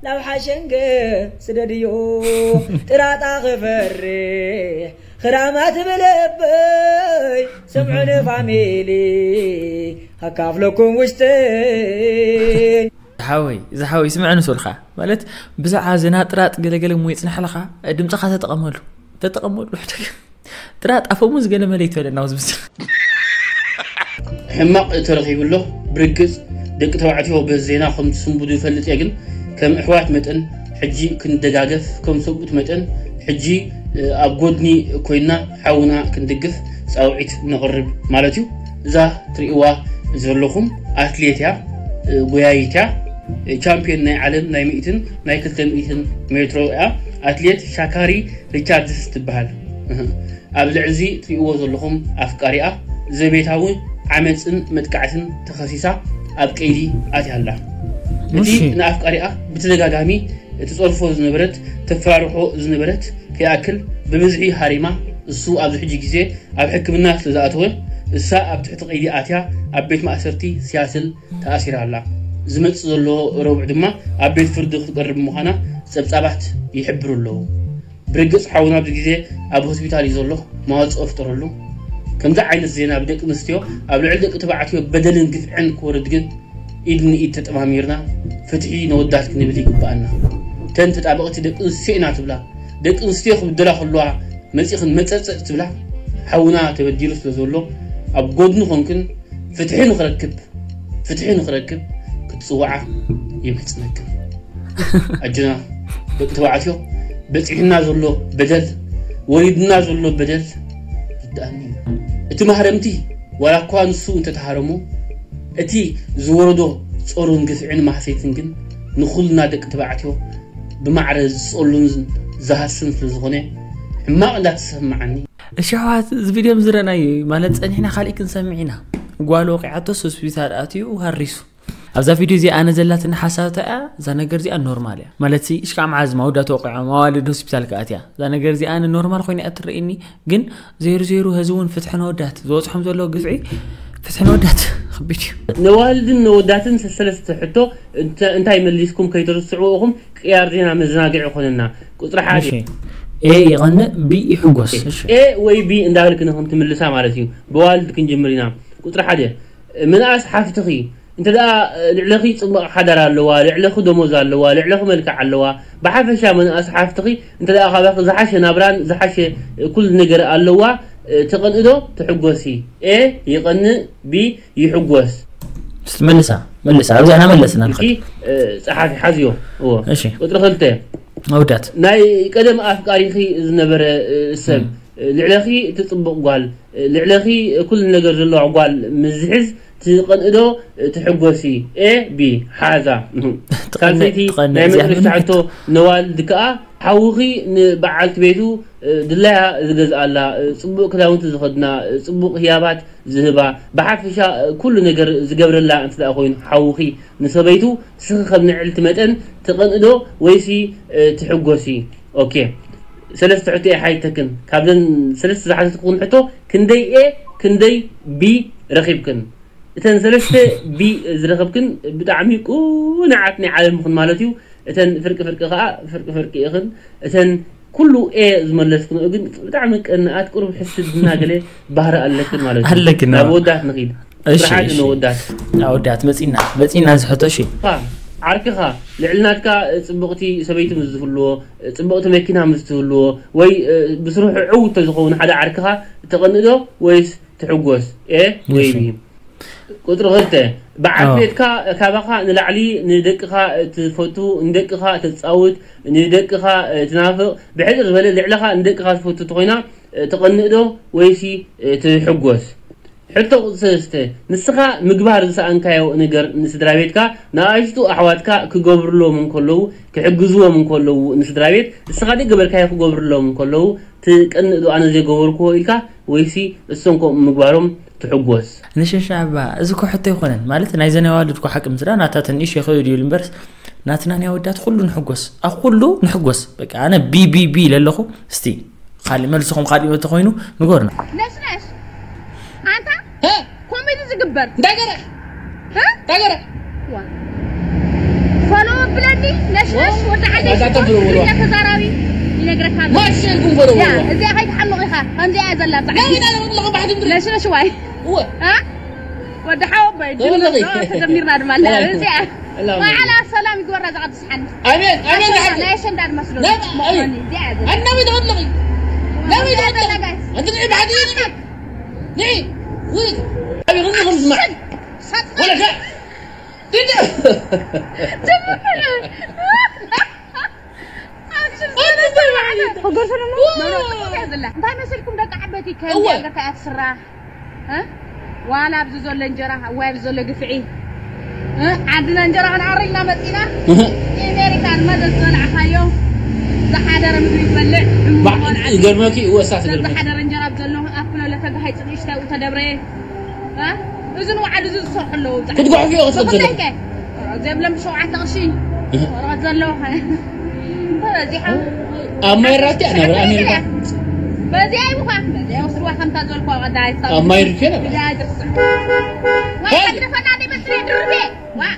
ናብ ሓሸንገ ስደድዮ ጥራጣ ክፈርሕ ክራማት ብልበይ ስምዑኒ ፋሚሊ ኣካፍለኩም ውሽጠይ። ዝሓወይ ዝሓወይ ስምዐ ንሶልካ ማለት ብዛዕባ ዝና ጥራጥ ገለገለ እሞ ይጽንሐልኻ ድምፅኻ ተጠቐመሉ ተጠቐመሉ። ጥራጥ ኣፈሙዝ ገለ መለ ይትበለና ውዝብዝ። ሕማቕ ተረኺቡ ኣሎ። ብርግጽ ደቂ ተባዕትዮ በዚ ዜና ከም ትስንብዱ ይፈልጥ እየ፣ ግን ከም ኣሕዋት መጠን ሕጂ ክንደጋገፍ፣ ከም ሰብኡት መጠን ሕጂ ኣብ ጎድኒ ኮይና ሓውና ክንድግፍ ጻውዒት ነቕርብ ማለት እዩ። እዛ ትርእይዋ ዘለኹም ኣትሌት እያ፣ ጎያይት እያ፣ ቻምፒዮን ናይ ዓለም ናይ ሚእትን ናይ ክልተ ሚእትን ሜትሮ እያ። ኣትሌት ሻካሪ ሪቻርድስ ትበሃል። ኣብ ልዕሊ እዚ ትርእይዎ ዘለኹም ኣፍቃሪኣ ዘቤታዊ ዓመፅን መጥቃዕትን ተኸሲሳ ኣብ ቀይዲ ኣትያ ኣላ። እቲ ንኣፍቃሪኣ ብተደጋጋሚ ትፀርፎ ዝነበረት ተፈራርሖ ዝነበረት ከይኣክል ብብዝሒ ሃሪማ እሱ ኣብዚ ሕጂ ግዜ ኣብ ሕክምና ስለዝኣተወ እሳ ኣብ ትሕቲ ቀይዲ ኣትያ ኣብ ቤት ማእሰርቲ ሲያትል ተኣሲራ ኣላ። ዝመፅእ ዘሎ ረቡዕ ድማ ኣብ ቤት ፍርዲ ክትቀርብ ምዃና ፀብፃባት ይሕብሩ ኣለዉ። ብርግፅ ሓውና ኣብዚ ግዜ ኣብ ሆስፒታል እዩ ዘሎ፣ መዋፅኦ ፍጠረሉ። ከምዚ ዓይነት ዜና ብደቂ ኣንስትዮ ኣብ ልዕሊ ደቂ ተባዕትዮ በደልን ግፍዕን ክወርድ ግን ኢድ ንኢድ ተጠማሚርና ፍትሒ ነወዳት ክንብል ይግበኣና። እተን ተጣበቕቲ ደቂ ኣንስትዮ ኢና ትብላ ደቂ ኣንስትዮ ክብደላ ከለዋ መፂኽን መፀፀፅ ትብላ ሓውና ተበዲሉ ስለዘሎ ኣብ ጎድኑ ኮንክን ፍትሒ ንኽረክብ ፍትሒ ንኽረክብ ክትፅውዓ ይምሕፅነክን። ኣጆና ደቂ ተባዕትዮ በፂሕና ዘሎ በደል ወሪድና ዘሎ በደል ርድኣኒ እዩ። እቲ ማህረምቲ ዋላ እኳ ንሱ እንተተሃረሞ እቲ ዝወረዶ ፆሩን ግፍዕን ማህሰይትን ግን ንኹልና ደቂ ተባዕትዮ ብማዕረ ዝፀሉን ዝሃስን ስለዝኾነ ሕማቕ እንዳተሰማዓኒ። እሺ ኣሕዋት እዚ ቪድዮ ዝረናዩ ማለት ፀኒሕና ካሊእ ክንሰምዕ ኢና። ጓል ወቂዓቶስ ሆስፒታል ኣትዩ ሃሪሱ ኣብዛ ቪድዮ እዚኣ ኣነ ዘላትኒ ሓሳብ እንታይ እያ? እዛ ነገር እዚኣ ኖርማል እያ ማለት ሲ እሽካዕ መዓዝ ማውዳት ወቂዖም ኣዋልድ ሆስፒታል ክኣትያ እዛ ነገር እዚኣ ኣነ ኖርማል ኮይና እያ ትረእየኒ። ግን ዘይሩ ዘይሩ ህዚ እውን ፍትሒ ነወዳት ዝበፅሖም ዘለዎ ግፍዒ ፍትሒ ነወዳት ከቢድ እዩ። ነዋልድን ነወዳትን ሰሰለስተ ሕቶ እንታይ መሊስኩም ከይተርስዕዎ ኢኹም። ቅያር ዜና መዘናግዒ ይኾነና። ቁፅሪ ሓደ እሺ። ኤ ይቐንእ ቢ ይሕጎስ። እሺ። ኤ ወይ ቢ እንዳበልክ ንኹም ትምልሳ ማለት እዩ። ብዋልድ ክንጅምር ኢና። ቁፅሪ ሓደ ምንኣስ ሓፍትኺ እንተ ደኣ ልዕለኺ ፅቡቕ ሓዳር ኣለዋ፣ ልዕለኺ ደሞዝ ኣለዋ፣ ልዕለኺ መልክዕ ኣለዋ፣ ብሓፈሻ ምንኣስ ሓፍትኺ እንተ ደኣ ካባኺ ዝሓሸ ናብራን ዝሓሸ ኩሉ ነገር ኣለዋ፣ ትቐንእዶ ትሕጎሲ? ኤ ይቐንእ፣ ቢ ይሕጎስ። እስቲ መልሳ መልሳ ኣብዚኣ ኢና መለስና ንኸድ። ጸሓፊ ሓዝዮ። እዎ። እሺ። ቁጽሪ ክልተ መውዳት። ናይ ቀደም ኣፍቃሪኺ ዝነበረ ሰብ ልዕለኺ ትጽብቕ ጓል ልዕለኺ ኩሉ ነገር ዘለዋ ጓል ምዝሕዝ ትቐንእዶ ትሕጎሲ? ኤ ቢ ሓዛ። ሳልሰይቲ ናይ መጨረሽታ ሕቶ ነዋልድ ከኣ ሓውኺ ንበዓልቲ ቤቱ ድላያ ዝገዝኣላ፣ ጽቡቕ ክዳውንቲ ዝኸድና፣ ጽቡቕ ህያባት ዝህባ፣ ብሓፈሻ ኩሉ ነገር ዝገብረላ እንተ ደኣ ኮይኑ ሓውኺ ንሰበይቱ ስኺ ከም ንዕልቲ መጠን ትቐንእዶ ወይሲ ትሕጎሲ? ኦኬ ሰለስተ ሕቶ እየ ሓይተክን። ካብዘን ሰለስተ ዝሓተትኩኽን ሕቶ ክንደይ ኤ ክንደይ ቢ ረኺብክን? እተን ሰለስተ ቢ ዝረኸብክን ብጣዕሚ ቁኑዓት ናይ ዓለምኽን ማለት እዩ። እተን ፍርቂ ፍርቂ ከዓ ፍርቂ ፍርቂ ኢኽን። እተን ኩሉ ኤ ዝመለስክንኦ ግን ብጣዕሚ ቀናኣት ቁሩብ ሕስድና ገለ ባህሪ ኣለክን ማለት እዩ። ኣለክን፣ ናብ ኣዎ። ወዳት ንኺድ። እሺ፣ ስራሓት እሺ። ንወዳት። ኣወዳት መፂና፣ መፂና ዝሕቶ፣ እሺ። ፋ፣ ዓርክኻ ልዕሊ ናትካ ፅብቕቲ ሰበይቲ ምስ ዝህልዎ፣ ፅብቕቲ መኪና ምስ ትህልዎ፣ ወይ እ፣ ብስርሑ ዕው እንተዝኸውን ሓደ ዓርክኻ ተቐንእዶ ወይስ ትሕጎስ። ኤ ወይ ቢ። ቁፅሪ ክልተ፣ በዓል ቤትካ ካባኻ ንላዕሊ ንደቅኻ ትፈቱ፣ ንደቅኻ ተፃውት፣ ንደቅኻ ትናፍቕ፣ ብሕፅር ዝበለ ልዕለኻ ንደቅኻ ትፈቱ እንተኾይና ትቐንእ ዶ ወይሲ ትሕጎስ? ሕቶ ቁፅሪ ሰለስተ፣ ንስኻ ምግባር ዝሰኣንካዮ ነገር ንስድራ ቤትካ ንኣሽቱ ኣሕዋትካ ክገብርሎም እንከለዉ፣ ክሕግዝዎም እንከለዉ ንስድራ ቤት ንስኻ ዘይገበርካዮ ክገብርሎም እንከለዉ ትቀንእ ዶ ኣነ ዘይገበርክዎ ኢልካ ወይሲ እሶም ከምኡ ምግባሮም ትሕጎስ? ንሸሻ እባ እዚ እኮ ሕቶ ኣይኮነን ማለት ናይ ዘን ኣዋልድ እኮ ሓቂ ምስዳ ናታ ትንሽ ይኸይድ እዩ እምበርስ ናትና ናይ ኣወዳት ኩሉ ንሕጎስ ኣብ ኩሉ ንሕጎስ በቃ ኣነ ቢቢቢ ኢለ ኣለኹ። እስቲ ካሊእ መልስኹም ካሊእ እንተኾይኑ ንገሩና። ነሽነሽ ኣንታ ኮሜዲ ዝግበር እንታይ ገረ እንታይ ገረ ዋ ፎሎ ብለኒ ነሽነሽ ወዲ ዓደይ ትግርኛ ተዛራቢ ይነግረካ ኣሎ። ማሸልኩም ፎሎ ያ እዚኣ ከይትሓምቕ ኢኻ ከምዚኣ እያ ዘላ ብዛዕባ ነሽነሽ ዋይ ወዲ ሓወቦይ ተጀሚርና ድማ እዚኣ በዓላ ሰላም ይግበራ ዝቐድስ ሓኒ ኣሜን ኣሜን ናይ ኣሸንዳ ድመስሎ ኣናበይ ተቐለቒ ናበይ ተቐለቒ ኣንቲ ንዒ ብሓዲ ንዒ ውልድ ኣበይ ክንዲ ከም ዝስማዕ ወለከ እንታይ መሲልኩም ደቂ ዓበይቲ ከም ገርካ እያ ትስራሕ ዋላ ኣብዚ ዘሎ እንጀራ እዋይ ኣብዚ ዘሎ ግፍዒ ዓድና እንጀራ ክንዓሪ ኢልና መፂና ኣሜሪካ ድማ ዘዝበላዕካዮ ዝሓደረ ምግቢ ይበልዕ ይገርመኪ እወሳት ዝሓደረ እንጀራ ዘሎ ኣፍለለ ተጋሃይ ፅንእሽታይ ተደብረየ እዚ ንባዕሉ እዚ ዝሰርሑ ኣለዉ ክትጓሕፍዮ ክትኽእል ዘለኪ ዘብሎም ብሸውዓተ ቅርሺ ወረቐት ዘሎ በዚሓ ኣብ ማይ ራኪ ናብ ኣሜሪካ በዚኣ ይብኳ በዚኣ ወስድዋ ከምታ ዝበልኳ ቀዳይታ ኣብ ማይ ርኬ ናብ እዚኣ ይድርስ ዋይ ሓግደፈና ደይ መስሪ ድርቤ ዋ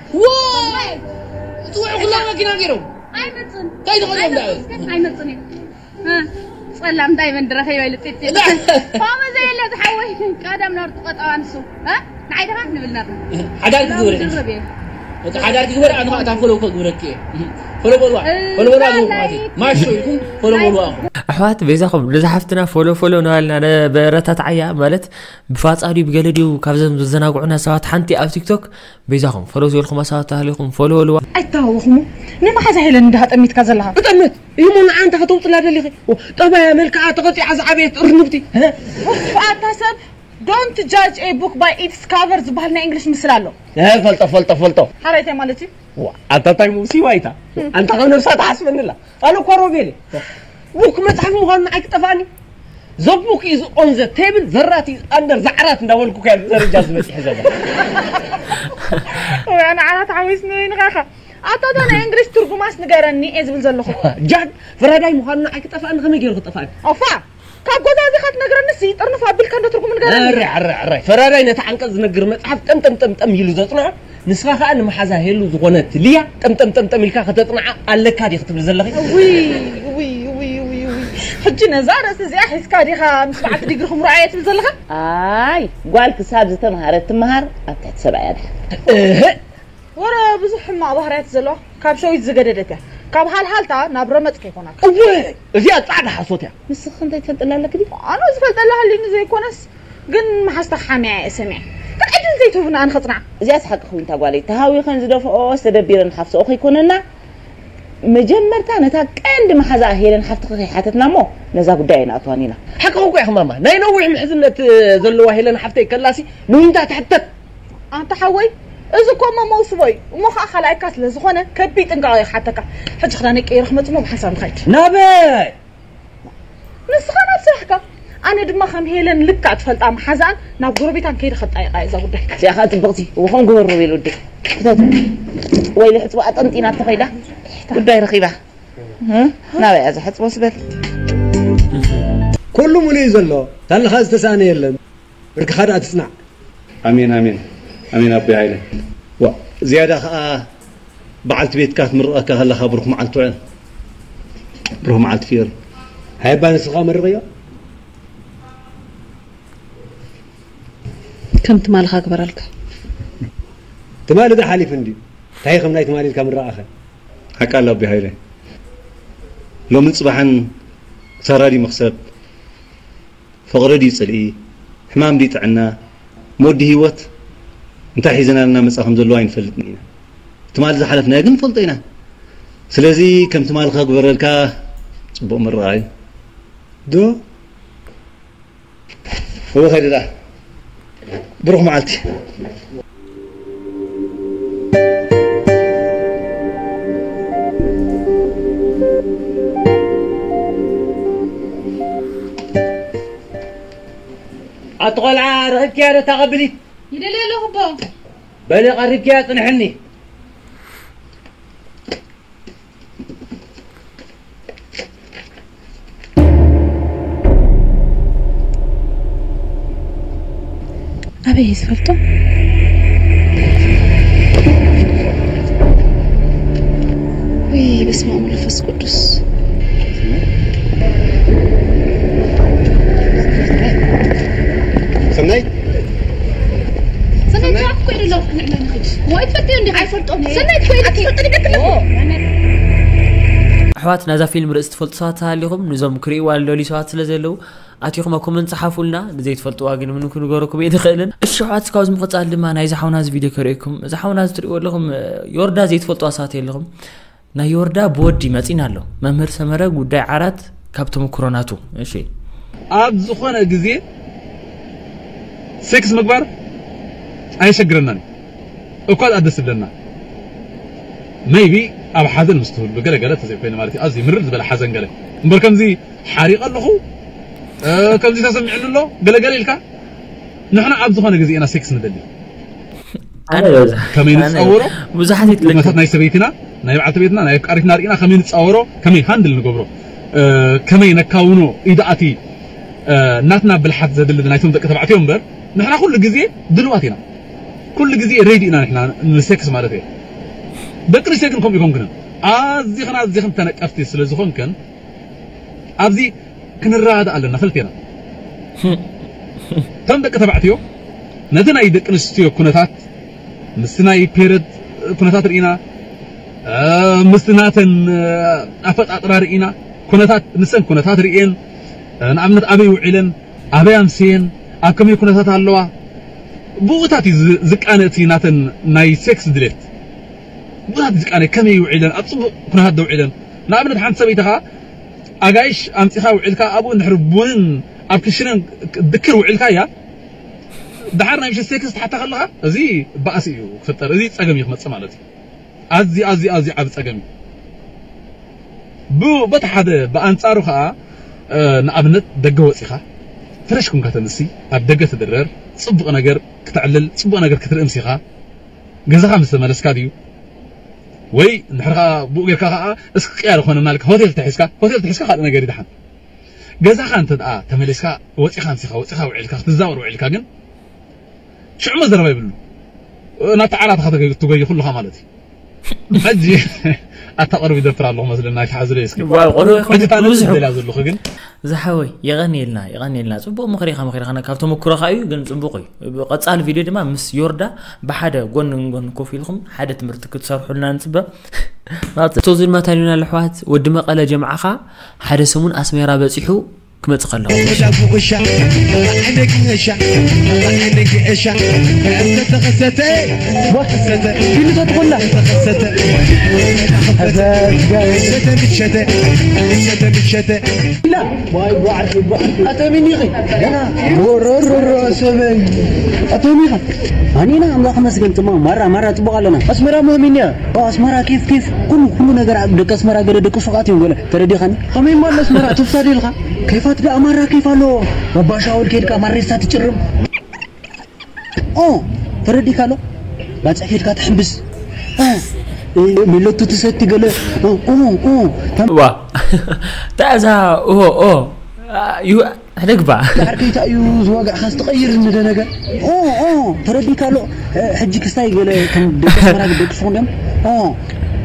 እትውዕ ኩላ መኪና ገይሮም ኣይመፅን እንታይ ዝኸደም ዳ ኣይመፅን እዩ ጸላም ዳይመንድ ረኺበ ኢሉ ጢጢ ፋመ ዘየለ ዝሓወይ ቀደም ነርቱ ቀጠዋ ንሱ ንዓይ ደኻ ንብል ነርና ሓዳር ክግብር ድርብ እየ እቲ ሓዳር ክግበር ኣነ ከዓ እታ ፎሎ ክግብረኪ እየ ፎሎ በልዋ ፎሎ በልዋ ዝኹም ማለት እዩ ማሾ ኢልኩም ፎሎ በልዋ ኣኹም ኣሕዋት በይዛኹም ነዛ ሓፍትና ፎሎ ፎሎ እናበልና ነበረታትዓያ ማለት ብፋፃ ድዩ ብገለ ድዩ ካብዘም ዘዘናግዑና ሰባት ሓንቲ ኣብ ቲክቶክ በይዛኹም ፎሎ ዝበልኹም ኣሳባት ተሃሊኹም ፎሎ በልዋ። ኣይተሃወኹም ንመሓዛ ሄለን እንዲኻ ጠሚትካ ዘለኻ። እጠምት እዩሞ ንዓ እንታይ ከተውፅላ ደሊኺ? ጠባያ መልክዓ ተቐፂዓ ዝዓበየት እርንብቲ። ኡፍ ኣታ ሰብ don't judge a book by its cover ዝበሃል ናይ እንግሊሽ ምስላ ኣሎ። ፈልጦ ፈልጦ ፈልጦ። ሓራይታይ ማለት እዩ። ኣታ እንታይ ሙሲባ ኢታ ኣንታ ከም ነብሳ ትሓስበኒ ኣላ። ኣነ እኳ ሮቤል እየ። ቡክ መፅሓፍ ምዃኑ ንዓይ ክጠፍኣኒ? The book is on the table, the rat is under the ዓራት እንዳበልኩ ከ ኣብዚ ደረጃ ዝበፂሐ ዘሎ። ወይ ኣነ ዓራት ሓዊስኒ ወይ ንኻኻ። ኣታ እታ ናይ እንግሊሽ ትርጉማስ ንገረኒ እየ ዝብል ዘለኹ። ጃድ ፈራዳይ ምዃኑ ንዓይ ክጠፍኣኒ ከመይ ገይሩ ክጠፍኣኒ? ኦፋ! ካብ ጎዛዚኻ ትነግረኒ ሲ ጥርንፍ ኣቢልካ እንዶ ትርጉሙ ንገረኒ። ኣረ ኣረ ኣረ ፈራዳይ ነቲ ዓንቀፅ ዝነግር መፅሓፍ ጠምጠም ጠምጠም ኢሉ ዘፅንዖ ንስኻ ከኣ ንመሓዛ ሄሉ ዝኾነት ሊያ ጠምጠም ጠምጠም ኢልካ ከተፅንዓ ኣለካ ድየ ክትብል ዘለኺ? ውይ ውይ ውይ ውይ ውይ ሕጂ ነዛ ርእሲ እዚኣ ሒዝካ ዲኻ ምስ በዓልቲ ዲግርኹም ረኣየ ትብል ዘለኻ? ኣይ ጓል ክሳብ ዝተምሃረት ትምሃር ኣብ ትሕቲ ሰብኣያ ድሓን። እህ ወረ ብዙሕ ሕማቕ ባህርያት ዘለዋ ካብ ሸዊት ዝገደደት እያ። ካብ ሃልሃልታ ናብ ረመጽ ከይኮናካ። እወ እዚኣ ጻዕዳ ሓሶት እያ። ንስኺ እንታይ ትፈልጥላ ኣለኪ ድዩ? ኣነ ዝፈልጠላ ሃልዩኒ ዘይኮነስ ግን መሓዝታ ሓሚያ እየ ሰሚዐ። ግን ዕድል ዘይትህቡኒ ኣነ ከጽንዓ። እዚኣስ ሓቂ ክዊንታ ጓለይ ተሃዊኸን ዝደፍኦ ዝተደቢረን ሓፍትኦ ከይኮነና መጀመርታ ነታ ቀንዲ መሓዛኣ ሄለን ሓፍትኺ ከይሓተትና እሞ ነዛ ጉዳይ ኣይንኣትዋን ኢና። ሓቅኺ እኮ ኢኺ ማማ። ናይ ነዊሕ ምሕዝነት ዘለዋ ሄለን ሓፍተይ ከላሲ ንዊንታ ትሕተት። ኣንታ ሓወይ እዚ እኮ እሞ መውስቦ እዩ እሞ ከዓ ካልኣይካ ስለ ዝኾነ ከቢድ ጥንቃቐ እዩ ክሓተካ። ሕጂ ክዳነይ ቀይረ ክመፅእ እሞ ብሓንሳብ ንኸይድ። ናበይ? ንስኻ ናብ ስራሕካ ኣነ ድማ ከም ሄለን ልክዕ ትፈልጣ መሓዛኣን ናብ ጎረቤታን ከይደ ከጣይቓ እዛ ጉዳይ። እዚኣ ከዓ ፅብቕቲ ወኾን ግበሮ ቤል ወደይ ክተት ወይ ልሕፅባ ኣጠንጢና ተኸይዳ ጉዳይ ረኺባ ናበይ እያ ዝሕፅቦ ስበል ኩሉ ሙሉ እዩ ዘሎ ታለኻ ዝተሳእነ የለን ብርክኻ ደኣ ትፅናዕ ኣሜን ኣሜን ኣሜን ኣቦይ ሃይለ ዋ ዝያዳ ከዓ በዓልቲ ቤትካ ክትምርቐካ ከለኻ ብሩኽ መዓልቲ ውዕል ብሩኽ መዓልቲ ፍዮሪ ሃይባ ንስኻ መርቐዮ ከም ትማልኻ ግበረልካ ትማሊ ዶ ሓሊፉ እንድዩ እንታይ ከም ናይ ትማሊ ኢልካ ምረኣኸ ሓቃ ኣሎ ኣቢ ሃይለ ሎምን ፅባሕን ክሳራ ድዩ መኽሰብ ፍቕሪ ድዩ ፅልኢ ሕማም ድዩ ጥዕና፣ ሞት ድዩ ህይወት፣ እንታይ ሒዘናልና መጻ ከም ዘለዋ ኣይንፈልጥን ኢና። ትማሊ ዝሓለፍናዮ ግን ንፈልጦ ኢና። ስለዚ ከም ትማሊ ከግበረልካ ጽቡቕ ምርቓ እዩ። ዶ? እወ፣ ከይደ ደኣ። ብሩኽ መዓልቲ። ኣቲ ቆልዓ፣ ረኺብክያ ዶ እታ ቀብሊት? ይደልያ ኣለኹ ኣቦ። በሊ ቀሪብክያ ጽንሕኒ። ኣበይ እየ ዝፈልጦ? ውይ፣ በስመ ኣብ ወመንፈስ ቅዱስ። ሰናይ? ሰናይ፣ ሰናይ? ትራፊክ ኮይዱ ኣሎ። ንዕና ንኽድ። ወይ ትፈልጥዮ እንዲኻ? ኣይፈልጦን እየ። ሰናይ፣ ትፈልጥዮ? ኣቲ ትፈልጥዮ? ኣሕዋት፣ ናዛ ፊልም ርእሲ ትፈልጡ ሰባት ተሃሊኹም፣ ንዞም ክርእይዋ ዝደልዩ ሰባት ስለ ዘለዉ፣ ኣቲኹም ኣብ ኮመንት ጸሓፉልና። ንዘይትፈልጥዋ ግን ምንም ክንገረኩም ኣይንኽእልን። እሺ ኣሕዋት፣ ካብዚ ምቕጻል ድማ ናይዚ ሓውና እዚ ቪድዮ ከርእየኩም። እዚ ሓውና እዚ ትርእይዎ ኣለኹም፣ ዮርዳ ዘይትፈልጥዋ ሰባት የለኹም። ናይ ዮርዳ ብወዲ መጺና ኣሎ። መምህር ሰመረ ጉዳይ ዓራት ካብ ተመኩሮ ናቱ። እሺ። ኣብ ዝኾነ ግዜ ሴክስ ምግባር ኣየሸግረናን እዩ። እኳ ደኣ ደስ ዝብለና። ሜይቢ ኣብ ሓዘን ምስ ትህሉ ገለ ገለ ተዘይኮይኑ ማለት እዩ። ኣብዚ ምርር ዝበለ ሓዘን ገለ። እምበር ከምዚ ሓሪቐ ኣለኹ፣ እ፣ ከምዚ ተሰሚዕኒ ኣሎ፣ ገለ ገለ ኢልካ። ንሕና ኣብ ዝኾነ ግዜ ኢና ሴክስ ንደሊ። ኣነ በዛ። ከመይ ኣነ ንጻወሮ? ብዙሓት ይትለካ። ኩነታት ናይ ሰበይትና፣ ናይ በዓልቲ ቤትና፣ ናይ ኣፍቃሪትና ርኢና ከመይ ንጻወሮ፣ ከመይ ሃንድል ንገብሮ፣ እ፣ ከመይ ነካውኖ ኢዳኣቲ፣ እ፣ ናትና ብልሓት ዘድሊ ናይቶም ደቂ ተባዕትዮ እምበር፣ ንሕና ኩሉ ግዜ ድልዋት ኢና። ኩሉ ግዜ ሬዲ ኢና ንሕና ንሴክስ ማለት እየ። ደቂ ኣንስትዮ ግን ከምኡ ይኮንክንን። ኣዚኽን ኣዚኽን ተነቀፍቲ ስለ ዝኾንክን፣ ኣብዚ ክንረዳዳእ ኣለና ክልቴና። እቶም ደቂ ተባዕትዮ ነቲ ናይ ደቂ ኣንስትዮ ኩነታት፣ ምስቲ ናይ ፔረድ ኩነታት ርኢና፣ እ፣ ምስቲ ናተን፣ እ፣ ኣፈጣጥራ ርኢና፣ ኩነታት፣ ንሰን ኩነታት ርኢን፣ እ፣ ንኣብነት ኣበይ ውዒለን፣ ኣበይ ኣምስየን፣ ኣብ ከመይ ኩነታት ኣለዋ፣ ብኡታት እዩ ዝ-፣ ዝቃነ እቲ ናተን ናይ ሴክስ ድሌት። ብኡታት እዩ ዝቃነ፣ ከመይ ውዒለን፣ ኣብ ጽቡቕ ኩነታት ዶ ውዒለን። ንኣብነት ሓንቲ ሰበይቲ ኸኣ ኣጋይሽ ኣምጺኻ ውዒልካ፣ ኣብኡ እንድሕር ቡንን ኣብ ክሽነን ድክር ውዒልካያ፣ ደሓር ናይ ምሸት ሴክስ ትሓታ ከለኻ፣ እዚ ባእሲ እዩ ክፍጠር፣ እዚ ጸገም እዩ ክመጽእ ማለት እዩ። ኣዝዩ፣ ኣዝዩ፣ ኣዝዩ ዓቢ ጸገም እዩ። ብ-፣ በቲ ሓደ ብኣንጻሩ ኸኣ፣ እ፣ ንኣብነት ደገ ወጺኻ፣ ፍረሽ ኩንካ ተንሲ፣ ኣብ ደገ ትድረር፣ ጽቡቕ ነገር ክተዕልል፣ ጽቡቕ ነገር ክትርኢ ምሲኻ፣ ገዛኻ ምስ ተመለስካ ድዩ? ወይ እንድሕር ኸኣ ብኡ ጌርካ ኸኣ እስኪ ቅያር ኾነ እናልካ ሆቴል ተሒዝካ፣ ሆቴል ተሒዝካ ካልእ ነገር ይድሓን። ገዛኻ እንተ ደኣ ተመሊስካ፣ ወጺኻ ኣምሲኻ፣ ወጺኻ ውዒልካ፣ ክትዛወር ውዒልካ ግን ሽዑ መዘረባ የብሉ። ናብቲ ዓራት ኢኻ ትገ-፣ ትጎይ ኩልኻ ማለት እዩ። ሕጂ ኣታ ቅርብ ይደፍር ኣለኹ መስለኒ፣ ኣይትሓዙለይ እስኪ። ዋው፣ ቆልዑ ሕጂ ይኾኑ እታ ነጥቢ ብዙሕ። ዝደልያ ዘለኹ ግን ዝሓወይ፣ የቐንየልና፣ የቐንየልና። ጽቡቕ ምኽሪ ኢኻ መኺርካና፣ ካብ ተመኩሮኻ እዩ፣ ግን ጽቡቕ እዩ። ቀጻሊ ቪድዮ ድማ ምስ ዮርዳ ብሓደ ጎን ንጎን ኮፍ ኢልኩም ሓደ ትምህርቲ ክትሰርሑልና ንጽበ። ናብቲ ቶዚ ድማ ታኒና ኣሕዋት፣ ወዲ መቐለ ጀምዓኻ ሓደ ሰሙን ኣስሜራ በጺሑ ክመጽእ ከሎ። ወዳጉ እሻ፣ ዓይነጊ እሻ፣ ዓይነጊ እሻ፣ ተኸሰተ፣ ወኸሰተ፣ ቢሉ ተትኾላ። ተኸሰተ፣ ሸተ፣ ምሸተ፣ ሸተ፣ ምሸተ። ኢላ። ዋይ፣ ጓዕቲ፣ ጓዕቲ። ኣተ ሚኒኺ። ገና። ሮሮሮ፣ ሰበይ። ኣተ ሚኻ። ኣኒና ኣምላኽ መስገን፣ ትማ፣ ማራ፣ ማራ፣ ጽቡቕ ኣለና። ኣስመራ ሞሚንያ። ኦ፣ ኣስመራ ኬፍ፣ ኬፍ። ኩሉ፣ ኩሉ ነገር ኣብ ደቂ ኣስመራ ገለ ደቂ ሱቓት እዮም ገለ። ተረዲኻኒ? ከመይ እሞ ኣሎ ኣስመራ፣ ትፍታ ዶ ኢልካ? ኬፋት ደኣ ማራ ኬፍ ኣሎ። ባባ ሻውል ከይድካ ማሬሳ ትጭርም። ኦ፣ ተረዲእካ ኣሎ? ባጽዕ ከይድካ ትሕምብስ። እ፣ እ፣ ሚለቱ ትሰቲ ገለ። ኦ፣ ኦ፣ ኦ። ዋ። ታዛ፣ ኦ፣ ኦ። ዩ፣ ሕደግባ። ዳሕር ከይታ እዩ ዝዋጋእካ ዝተቐይር እንደ ነገር። ኦ፣ ኦ፣ ተረዲእካ ኣሎ? እ፣ ሕጂ ክስታይ ገለ ከም ደቂ ኣስመራ ደቂ ሱቕ እንዲዮም። ኦ፣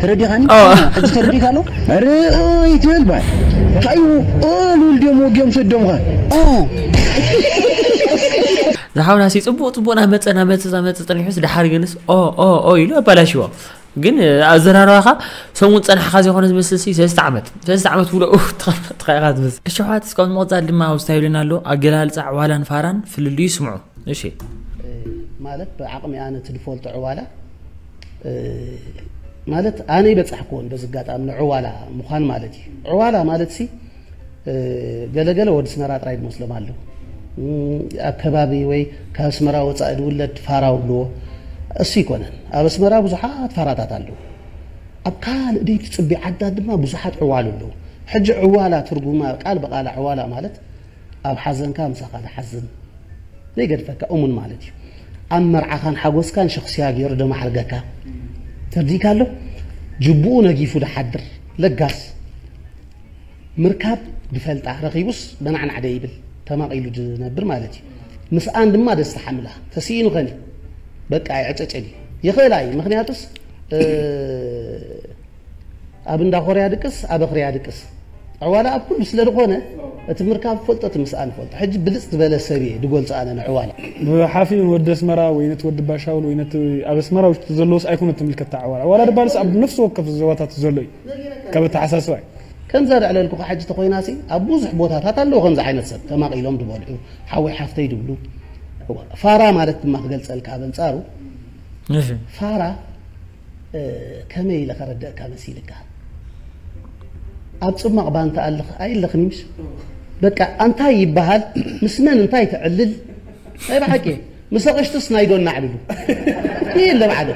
ተረዲኻኒ? ኦ። ኦ፣ ሕጂ ተረዲእካ ኣሎ? ኧረ፣ ኦ፣ ይትበል ባይ። ካዩ፣ ኦ፣ ልውል ድዮም ወጊኦም ሰዶምኻ። ኦ። ዝሓውናሲ ጽቡቕ ጽቡቕ ናመጸ፣ ናመጸ፣ ናመጸ ጸኒሑስ፣ ደሓር ግንስ፣ ኦ፣ ኦ፣ ኦ ኢሉ ኣባላሽዎ። ግን ኣዘራርባኻ ሰሙን ጸናሕካ ዘይኮነ ዝመስል ሲ ሰለስተ ዓመት ሰለስተ ዓመት ውለኡ ተቐመጥካ ኢኻ ዝመስል። እሺ ኣሕዋት፣ እስካብ ምቕጻል ድማ ኣብ ስታይልና ኣሎ ኣገላልጻ ዕዋላን ፋራን ፍልልዩ ስምዑ። እሺ። ማለት ብዓቕሚ ኣነ እቲ ዝፈልጦ ዕዋላ ማለት ኣነ ይበጻሕክዎን በዚ ኣጋጣሚ ንዕዋላ ምዃን ማለት እዩ። ዕዋላ ማለት ሲ ገለገለ ወዲ ኣስመራ ጥራይ ዝመስሎም ኣለዉ። ኣብ ከባቢ ወይ ካብ ኣስመራ ወፃኢ ዝውለድ ፋራ ውብልዎ እሱ ይኮነን። ኣብ ኣስመራ ብዙሓት ፋራታት ኣለዉ። ኣብ ካልእ ደይቲ ፅቢ ዓዳት ድማ ብዙሓት ዕዋሉ ኣለዉ። ሕጂ ዕዋላ ትርጉማ ቃል ብቃላ ዕዋላ ማለት ኣብ ሓዘንካ ምሳኻ ዝሓዝን ዘይገድፈካ እሙን ማለት እዩ። ኣብ መርዓኻን ሓጎስካን ሸኽስያ ገይሩ ደማዕርገካ ተርዲእካ ኣሎ። ጅቡኡ ነጊፉ ድሓድር ለጋስ ምርካብ ድፈልጣ ረኺቡስ በናዕናዕ ደይብል ተማቒሉ ድነብር ማለት እዩ። ምስኣን ድማ ደስታ ሓምላ ተስኢኑ ኸኒ በቃ ይዕጨጨል እዩ። ይኽእላ እዩ። ምኽንያቱስ ኣብ እንዳ ኮርያ ድቅስ ኣብ ኣኽርያ ድቅስ ዕዋላ ኣብ ኩሉ ስለ ዝኾነ እቲ ምርካብ ፈልጦ እቲ ምስኣን ፈልጦ። ሕጂ ብልፅ ዝበለ ሰብ እየ ድጎልፆ ኣነ ንዕዋላ። ብሓፊኡን ወዲ ኣስመራ ወይ ነቲ ወዲ ባሻውል ወይ ነቲ ኣብ ኣስመራ ውሽጢ ዘለዎስ ኣይኮነ ትምልከታ ዕዋላ። ዕዋላ ድባልስ ኣብ ነፍሲ ወከፍ ዞባታት ዘሎ እዩ ካብ ኣተሓሳስባ እዩ። ከምዛ ደዕለልኩኻ ሕጂ ተኾይናሲ ኣብ ብዙሕ ቦታታት ኣለዉ ከምዚ ዓይነት ሰብ ተማቒሎም ድበልዑ ሓወይ ሓፍተይ ድብሉ። ፋራ ማለት ድማ ክገልፀልካ ኣብ ኣንፃሩ ፋራ ከመይ ኢለ ከረድእካ መሲልካ? ኣብ ጽማቕ ባንታ ኣለኽ ኣይለኽን ምሽ? በቃ ኣንታይ ይበሃል ምስ መን እንታይ ትዕልል? ናይ ብሓቂ ምስ ኣቕሽትስ ናይ ዶ እናዕልሉ? ይለ ባዕሉ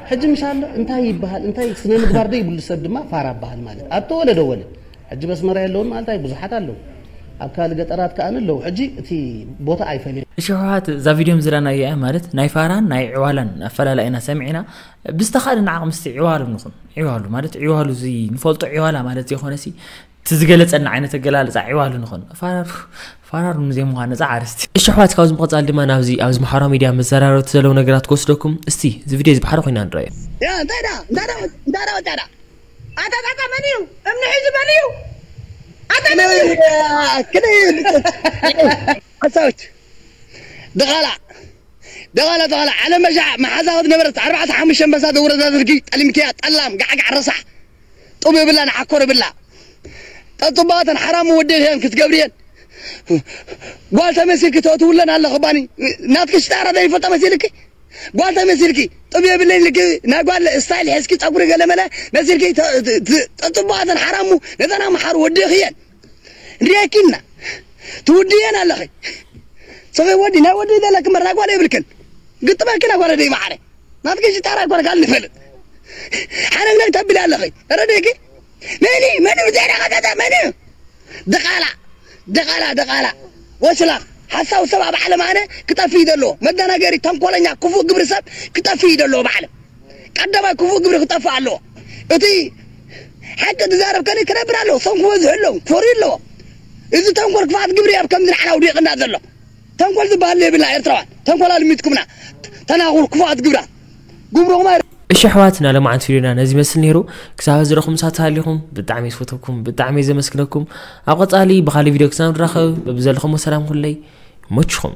ሕጂ ምሽ ኣሎ እንታይ ይበሃል እንታይ ስነ ምግባር ዶ ይብሉ ሰብ ድማ ፋራ በሃል ማለት ኣብ ተወለደ ወለድ ሕጂ በስመራ የለውን ማለት ኣይ ብዙሓት ኣለዉ ኣብ ካልእ ገጠራት ከኣ ኣለዉ ሕጂ እቲ ቦታ ኣይፈልየን። እሺ ኣሕዋት እዛ ቪድዮ ምዝራና እያ ማለት ናይ ፋራን ናይ ዕዋላን ኣፈላላይና ሰሚዕና ብዝተኻእለና ዓቕሚ እስቲ ዕዋሉ ንኹን ዕዋሉ ማለት ዕዋሉ እዚ ንፈልጦ ዕዋላ ማለት ዘይኮነሲ እቲ ዝገለፀና ዓይነት ኣገላልፃ ዕዋሉ ንኹን ፋራሩ ፋራሩ ንዘይምዃን ነፃ ዓርስቲ እሺ ኣሕዋት ካብዚ ምቕፃል ድማ ናብዚ ኣብዚ ማሕበራዊ ሚድያ መዘራረብቲ ዘለዉ ነገራት ክወስደኩም እስቲ እዚ ቪድዮ እዚ ብሓደ ኮይና ንረዮ ያ እንታይ ዳ እንታይ ዳ እንታይ ዳ ወጣ ዳ ኣታ ጣጣ መን እዩ እምኒ ሒዙ መን እዩ ኣታ መን እዩ ክልል ሓሳዎች ደቓላ ደቓላ ደቓላ ዓለም መሻዕ መሓዛ ዝነበረት ኣርባዕተ ሓሙሽተ ኣንበሳ ዘውረዳ ዝርጊ ጠሊምክያ ጠላም ጋዕጋዕ ረሳሕ ጡብ ይብላ ንዓኮር ይብላ ጠጥባተን ሓራሙ ወደልየን ክትገብርየን ጓል ተመሲልኪ ተእትውለን ኣለኹ ባኒ ናትኪ ሽጣራ ዘይፈልጦ መሲልኪ ጓል ተመሲልኪ ጥብ የብለይ ኢልኪ ናይ ጓል ስታይል ሒዝኪ ፀጉሪ ገለመለ መሲልኪ ጥቡቓተን ሓራሙ ነተን ኣምሓሩ ወዲእኽየን ሪኤኪና ትውድየን ኣለኺ ሰኺ ወዲ ናይ ወዲ ዘለኪ እምበር ናይ ጓል የብልክን ግጥመኪ ናይ ጓል ደይ ማዕረ ናትኪ ሽጣራ ጓል ካል ንፈልጥ ሓነግነግ ተብሊ ኣለኺ ረደኪ መኒ መኒ ብዘይዳ ከተተ መኒ ድቓላ ድቓላ ድቓላ ወስላኽ ሓሳዊ ሰብ ኣብ ዓለም ኣነ ክጠፍእ እዩ ዘለዎ መደናገሪ ተንኮለኛ ክፉእ ግብሪ ሰብ ክጠፍእ እዩ ዘለዎ ኣብ ዓለም ቀዳማይ ክፉእ ግብሪ ክጠፍእ ኣለዎ እቲ ሓቂ ዝዛረብ ከሊ ክነብር ኣለዎ ሰንኩ በዝሑ ኣለዉ ክፈርዩ ኣለዎ እዚ ተንኮል ክፍኣት ግብሪ ኣብ ከምዚ ንዓና ውዲቕና ዘሎ ተንኮል ዝበሃል የብልና ኤርትራውያን ተንኮል ኣልሚትኩምና ተናኹር ክፉኣት ግብራ ግብርኹም እሺ ኣሕዋትና ለማዓንቲ ቪድዮና ነዚ ይመስል ነይሩ ክሳብ ዝረኹም ሳት ሃሊኹም ብጣዕሚ ዝፈተኩም ብጣዕሚ ዘመስግነኩም ኣብ ቀፃሊ ብካሊ ቪድዮ ክሳብ ንራኸብ በብዘለኹም ሰላም ኩለይ ይመችኹም